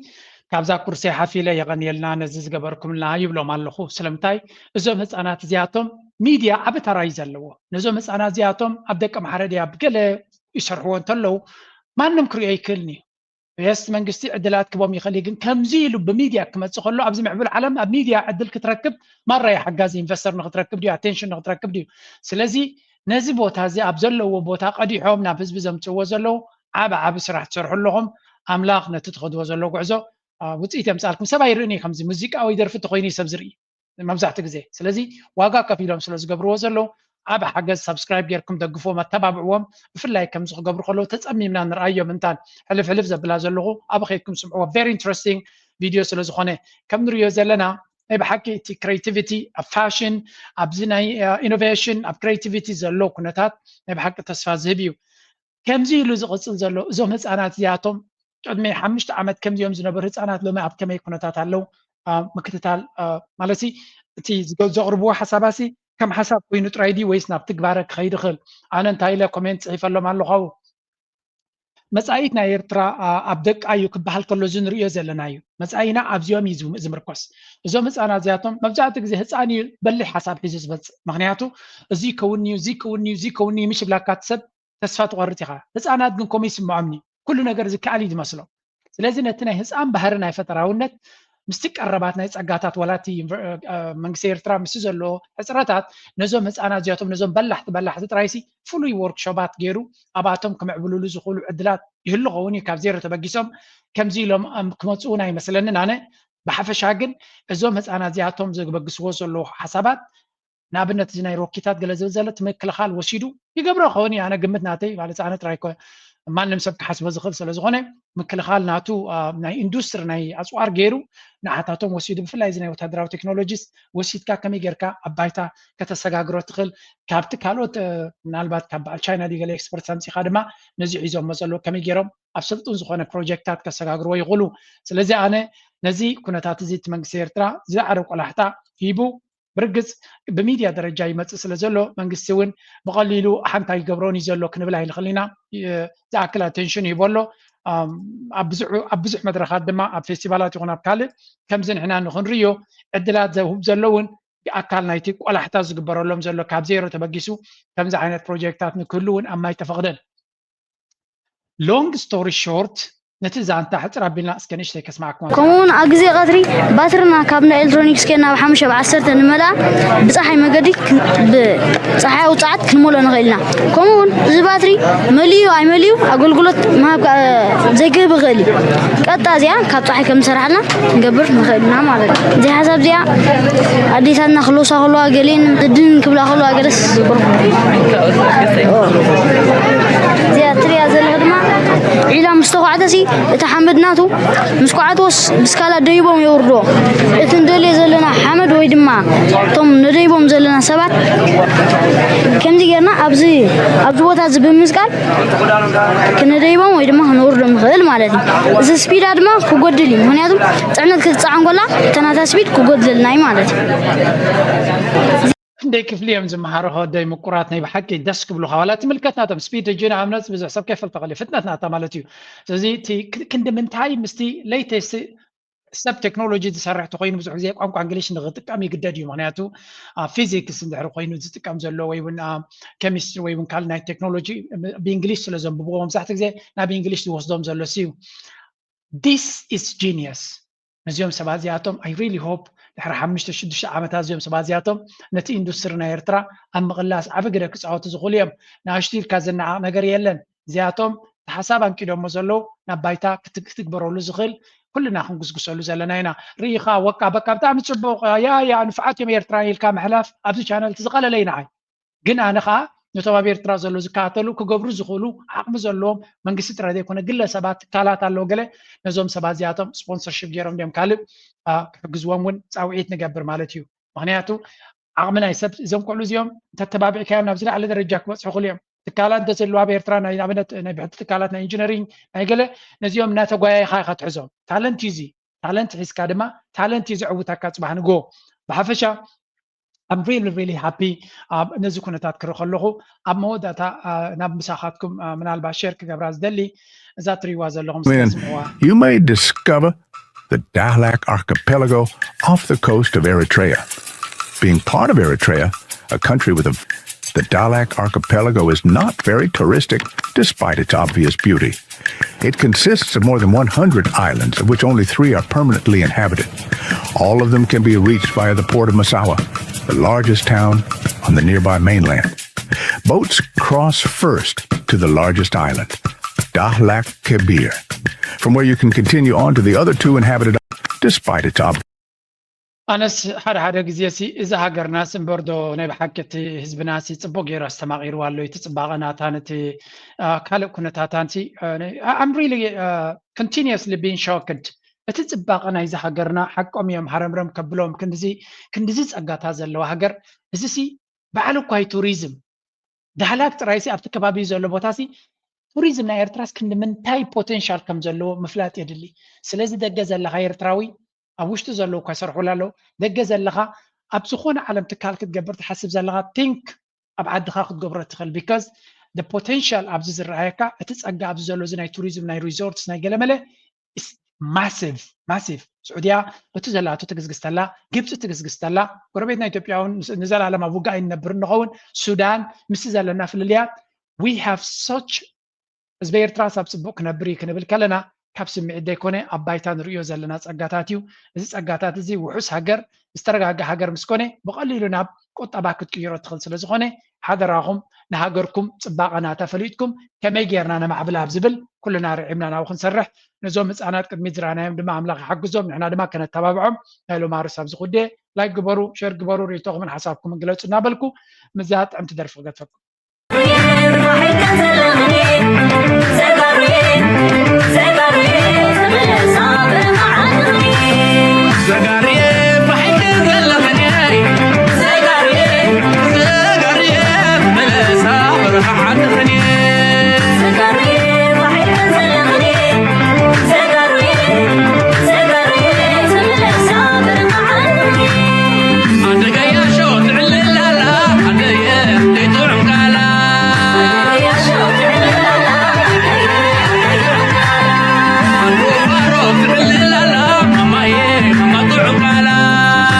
ካብዛ ኩርሲ ሓፍ ኢለ የቐንየልና ነዚ ዝገበርኩምልና ይብሎም ኣለኹ። ስለምንታይ እዞም ህፃናት እዚኣቶም ሚድያ ዓቢ ተራ እዩ ዘለዎ። ነዞም ህፃናት እዚኣቶም ኣብ ደቀምሓረ ድያ ኣብ ገለ ይሰርሕዎ እንተለዉ ማንም ክሪኦ ኣይክእልን እዩ። የስ መንግስቲ ዕድላት ክቦም ይኽእል እዩ፣ ግን ከምዚ ኢሉ ብሚድያ ክመፅእ ከሎ ኣብዚ ምዕቡል ዓለም ኣብ ሚድያ ዕድል ክትረክብ ማራ እዩ ሓጋዚ ኢንቨስተር ንክትረክብ ድዩ ኣቴንሽን ንክትረክብ ድዩ። ስለዚ ነዚ ቦታ እዚ ኣብ ዘለዎ ቦታ ቀዲሖም ናብ ህዝቢ ዘምፅእዎ ዘለዉ ዓቢ ዓቢ ስራሕ ትሰርሑ ኣለኹም። ኣምላኽ ነቲ ትኸድዎ ዘሎ ጉዕዞ አ፣ ውፅኢት የምፅኣልኩም። ሰብ ኣይርእን እዩ ከምዚ ሙዚቃ ወይ ደርፊ እንተኮይኑ እዩ ሰብ ዝርኢ መብዛሕትኡ ግዜ። ስለዚ ዋጋ ከፊሎም ስለ ዝገብርዎ ዘለዉ ዓቢ ሓገዝ ሳብስክራይብ ጌርኩም ደግፍዎም፣ ኣተባብዕዎም። ብፍላይ ከምዚ ክገብሩ ከለዉ ተፀሚምና ንርኣዮም። እንታን ሕልፍ ሕልፍ ዘብላ ዘለኹ ኣብ ከይድኩም ስምዕዎ። ቨሪ ኢንትረስቲንግ ቪድዮ ስለ ዝኾነ ከም ንሪኦ ዘለና ናይ ብሓቂ እቲ ክሬቲቪቲ ኣብ ፋሽን ኣብዚ ናይ ኢኖቬሽን ኣብ ክሬቲቪቲ ዘሎ ኩነታት ናይ ብሓቂ ተስፋ ዝህብ እዩ። ከምዚ ኢሉ ዝቕፅል ዘሎ እዞም ህፃናት እዚኣቶም ቅድሚ ሓሙሽተ ዓመት ከምዚኦም ዝነበሩ ህፃናት ሎሚ ኣብ ከመይ ኩነታት ኣለዉ አ፣ ምክትታል አ፣ ማለት ሲ እቲ ዝገ- ዘቕርብዎ ሓሳባሲ ከም ሓሳብ ኮይኑ ጥራይ ድዩ ወይስ ናብ ትግባረ ክኸይድ ይኽእል? ኣነ እንታይ ኢለ ኮሜንት ፅሒፈሎም ኣለኹ ኣብኡ። መጻኢት ናይ ኤርትራ አ፣ ኣብ ደቃ እዩ ክበሃል ከሎ እዚ ንርእዮ ዘለና እዩ። መጻኢና ኣብዚኦም እዩ ዝም- ዝምርኮስ። እዞም ህፃናት እዚኣቶም መብዛሕትኡ ግዜ ህፃን እዩ በሊሕ ሓሳብ ሒዙ ዝመፅእ። ምክንያቱ እዚ ይከውን እዩ፣ እዚ ይከውን እዩ፣ እዚ ይከውን እዩ ምሽ ብላካ እቲ ሰብ ተስፋ ትቆርፅ ኢኻ። ህፃናት ግን ከምኡ ይስምዖም እዩ። ኩሉ ነገር ዝከኣል እዩ ዝመስሎም። ስለዚ ነቲ ናይ ህፃን ባህሪ ናይ ፈጠራውነት ምስቲ ቀረባት ናይ ፀጋታት ዋላ እቲ ዩኒቨር- እ፣ መንግስቲ ኤርትራ ምስቲ ዘለዎ ሕፅረታት ነዞም ህፃናት እዚኣቶም ነዞም በላሕቲ በላሕቲ ጥራይሲ ፍሉይ ወርክሾባት ገይሩ ኣብኣቶም ክምዕብልሉ ዝኽእሉ ዕድላት ይህሉ ኸውን እዩ። ካብ ዜሮ ተበጊሶም ከምዚ ኢሎም ኣም- ክመፅኡ እውን ኣይመስለንን ኣነ። ብሓፈሻ ግን እዞም ህፃናት እዚኣቶም ዘበግስዎ ዘለዉ ሓሳባት ንኣብነት እዚ ናይ ሮኪታት ገለ ዝብል ዘሎ እቲ ምክልኻል ወሲዱ ይገብሮ ከውን እዩ። ኣነ ግምት ናተይ ማለት ኣነ ጥራይ ኮ ማንም ሰብ ክሓስቦ ዝኽእል ስለ ዝኾነ ምክልኻል ናቱ አ፣ ናይ ኢንዱስትሪ ናይ ኣፅዋር ገይሩ ንዓታቶም ወሲዱ ብፍላይ እዚ ናይ ወታደራዊ ቴክኖሎጂስ ወሲድካ ከመይ ጌርካ ኣብ ባይታ ከተሰጋግሮ ትኽእል ካብቲ ካልኦት እ፣ ምናልባት ካብ በዓል ቻይና ድዩ ገለ ኤክስፐርት ኣምፂኻ ድማ ነዚ ሒዞሞ ዘለዉ ከመይ ገይሮም ኣብ ስልጡን ዝኾነ ፕሮጀክታት ከሰጋግርዎ ይኽእሉ። ስለዚ ኣነ ነዚ ኩነታት እዚ እቲ መንግስቲ ኤርትራ ዝለዓለ ቆላሕታ ሂቡ ብርግፅ ብሚድያ ደረጃ ይመፅእ ስለ ዘሎ መንግስቲ እውን ብቐሊሉ ሓንቲ ኣይገብሮን እዩ ዘሎ ክንብል ኣይንኽእል ኢና። እ፣ ዝኣክል ኣቴንሽን ይህቦ ኣሎ። ኣም፣ ኣብ ብዙሕ ኣብ ብዙሕ መድረኻት ድማ ኣብ ፌስቲቫላት ይኹን ኣብ ካልእ ከምዚ ንሕና ንክንርእዮ ዕድላት ዘውህብ ዘሎ እውን ኣካል ናይቲ ቆላሕታ ዝግበረሎም ዘሎ ካብ ዜሮ ተበጊሱ ከምዚ ዓይነት ፕሮጀክታት ንክህሉ እውን ኣብ ማይ ተፈቕደን። ሎንግ ስቶሪ ሾርት ነቲ ዛንታ ሕፅር ኣቢልና እስከ ንእሽተይ ከስማዕኩም። ከምኡ እውን ኣብ ግዜ ቀትሪ ባትርና ካብ ናይ ኤሌክትሮኒክስ ከይና ናብ ሓሙሽተ ብ ዓሰርተ ንመልኣ ብፀሓይ መገዲ ክ- ብፀሓያዊ ፀዓት ክንመልኦ ንኽእል ኢና። ከምኡ እውን እዚ ባትሪ መሊኡ ኣይመሊኡ ኣገልግሎት ምሃብ ከ- ዘይክህብ ይኽእል እዩ። ቀጣ እዚኣ ካብ ፀሓይ ከም ዝሰርሓልና ክንገብር ንኽእል ኢና ማለት እዩ። እዚ ሓሳብ እዚኣ ኣዴታትና ክለሳ ከለዋ ገሊአን ድን ክብላ ከለዋ ገለስ ዝብርኩ እዚኣ ትሪኣ ዘለኹ ድማ ዒላ ምስ ተኳዕተሲ እቲ ሓመድ ናቱ ምስ ኳዕቶስ ብስካላ ደይቦም የውርዶ። እቲ ንደልዮ ዘለና ሓመድ ወይ ድማ እቶም ነደይቦም ዘለና ሰባት ከምዚ ጌርና ኣብዚ ኣብዚ ቦታ እዚ ብምስቃል ክነደይቦም ወይ ድማ ክነውርዶም ንኽእል ማለት እዩ። እዚ ስፒዳ ድማ ክጎድል እዩ፣ ምክንያቱም ፅዕነት ክትፀዓን ኮላ እተናታ ስፒድ ክጎድለልና እዩ ማለት እዩ። ክንደይ ክፍሊ እዮም ዝመሃሩ ከወደይ ምቁራት ናይ ብሓቂ ደስ ክብሉካ ዋላ ትምልከት ናቶም ስፒድ እጂ ንኣብነት ብዙሕ ሰብ ከይፈልጦ ከሊ ፍጥነት ናታ ማለት እዩ ስለዚ እቲ ክንዲ ምንታይ ምስቲ latest ሰብ ቴክኖሎጂ ዝሰርሕ ተኮይኑ ብዙሕ ግዜ ቋንቋ እንግሊሽ ንክጥቀም ይግደድ እዩ ምክንያቱ ኣብ ፊዚክስ እንድሕር ኮይኑ ዝጥቀም ዘሎ ወይ እውን ኬሚስትሪ ወይ እውን ካልእ ናይ ቴክኖሎጂ ብእንግሊሽ ስለ ዘንብብዎ መብዛሕትኡ ግዜ ናብ እንግሊሽ ዝወስዶም ዘሎ ሲ እዩ this is genius ነዚኦም ሰባት እዚኣቶም I really hope ድሕሪ ሓሙሽተ ሽዱሽተ ዓመታት እዚኦም ሰባት እዚኣቶም ነቲ ኢንዱስትሪ ናይ ኤርትራ ኣብ ምቕላስ ዓቢ ግደ ክፃወቱ ዝኽእሉ እዮም ንኣሽቱ ኢልካ ዝነዓቕ ነገር የለን እዚኣቶም እቲ ሓሳብ ኣንቂዶሞ ዘለዉ ናብ ባይታ ክትግበረሉ ዝኽእል ኩልና ክንጉስጉሰሉ ዘለና ኢና ርኢኻ ወቃ በቃ ብጣዕሚ ፅቡቕ ያ ያ ንፍዓት እዮም ኤርትራ ኢልካ ምሕላፍ ኣብዚ ቻነል እቲ ዝቐለለ እዩ ንዓይ ግን ኣነ ከዓ ነቶም ኣብ ኤርትራ ዘሎ ዝከታተሉ ክገብሩ ዝኽእሉ ዓቕሚ ዘለዎም መንግስቲ ጥራይ ዘይኮነ ግለሰባት ትካላት ኣለዉ ገለ ነዞም ሰባት እዚኣቶም ስፖንሰርሽፕ ገይሮም ድዮም ካልእ ክሕግዝዎም እውን ፃውዒት ንገብር ማለት እዩ ምክንያቱ ዓቕሚ ናይ ሰብ እዞም ቆልዑ እዚኦም እንተተባቢዕካዮም ናብ ዝለዓለ ደረጃ ክበፅሑ ክእሉ እዮም ትካላት እንተዘለዋ ኣብ ኤርትራ ናይ ኣብነት ናይ ብሕቲ ትካላት ናይ ኢንጂነሪንግ ናይ ገለ ነዚኦም እናተጓያይኻ ኢኻ ትሕዞም ታለንት እዩ እዚ ታለንት ሒዝካ ድማ ታለንት እዩ ዘዕውተካ ፅባሕ ንግሆ ብሓፈሻ I'm really really happy ነዚ ኩነታት ክርኢ ከለኹ ኣብ መወዳእታ ናብ ምሳኻትኩም ምናልባት ሼር ክገብራ ዝደሊ እዛ ትሪዋ ዘለኹም ስምዋ You may discover the Dahlak archipelago off the coast of Eritrea. Being part of Eritrea, a country with a the Dahlak archipelago is not very touristic despite its obvious beauty. It consists of more than one hundred islands, of which only three are permanently inhabited. All of them can be reached via the port of Massawa, the largest town on the nearby mainland. Boats cross first to the largest island, Dahlak Kebir, from where you can continue on to the other two inhabited islands despite its obvious ኣነስ ሓደ ሓደ ግዜ ሲ እዚ ሃገርናስ እምበር ዶ ናይ ብሓቂ እቲ ህዝብናሲ ፅቡቅ ገይሩ ኣስተማቂርዋ ኣሎ እቲ ፅባቐ ናታን እቲ ካልእ ኩነታታን ሲ I'm really continuously being shocked እቲ ፅባቐ ናይዚ ሃገርና ሓቆም እዮም ሃረምረም ከብሎም ክንድዚ ክንድዚ ፀጋታት ዘለዋ ሃገር እዚ ሲ በዓል እኳ ቱሪዝም ዳህላክ ጥራይሲ ኣብቲ ከባቢ ዘሎ ቦታሲ ቱሪዝም ናይ ኤርትራስ ክንዲ ምንታይ ፖቴንሻል ከም ዘለዎ ምፍላጥ የድሊ ስለዚ ደገ ዘለኻ ኤርትራዊ ኣብ ውሽጢ ዘለዉ እኳ ይሰርሑላ ኣለዉ ደገ ዘለኻ ኣብ ዝኾነ ዓለም ትካል ክትገብር ትሓስብ ዘለኻ ቲንክ ኣብ ዓድኻ ክትገብሮ ትኽእል because the potential ኣብዚ ዝረኣየካ እቲ ጸጋ ኣብዚ ዘሎ እዚ ናይ ቱሪዝም ናይ ሪዞርትስ ናይ ገለመለ is massive massive ስዑድያ እቲ ዘላቶ ትግዝግዝተላ ግብፂ ትግዝግዝተላ ጎረቤትና ኢትዮጵያ እውን ንዘላለም ኣብ ውግእ ኣይንነብር እንኸውን ሱዳን ምስቲ ዘለና ፍልልያት we have such ህዝቢ ኤርትራ ሳብ ፅቡቅ ክነብር እዩ ክንብል ከለና ካብ ስምዒት ዘይኮነ ኣብ ባይታ ንርእዮ ዘለና ጸጋታት እዩ እዚ ጸጋታት እዚ ውሑስ ሃገር ዝተረጋገ ሃገር ምስ ኮነ ብቐሊሉ ናብ ቁጠባ ክትቅይሮ ትኽእል ስለ ዝኾነ ሓደራኹም ንሃገርኩም ጽባቐና ተፈሊጥኩም ከመይ ጌርና ነማዕብላ ኣብ ዝብል ኩልና ርዒምና ናብኡ ክንሰርሕ ነዞም ህፃናት ቅድሚት ዝረኣናዮም ድማ ኣምላኽ ይሓግዞም ንሕና ድማ ከነተባብዖም ናይ ሎማርስ ኣብዚ ጉዳየ ላይክ ግበሩ ሸር ግበሩ ርእይቶኹምን ሓሳብኩምን ግለፁ እናበልኩ ምዛ ጥዕምቲ ደርፊ ክገድፈኩም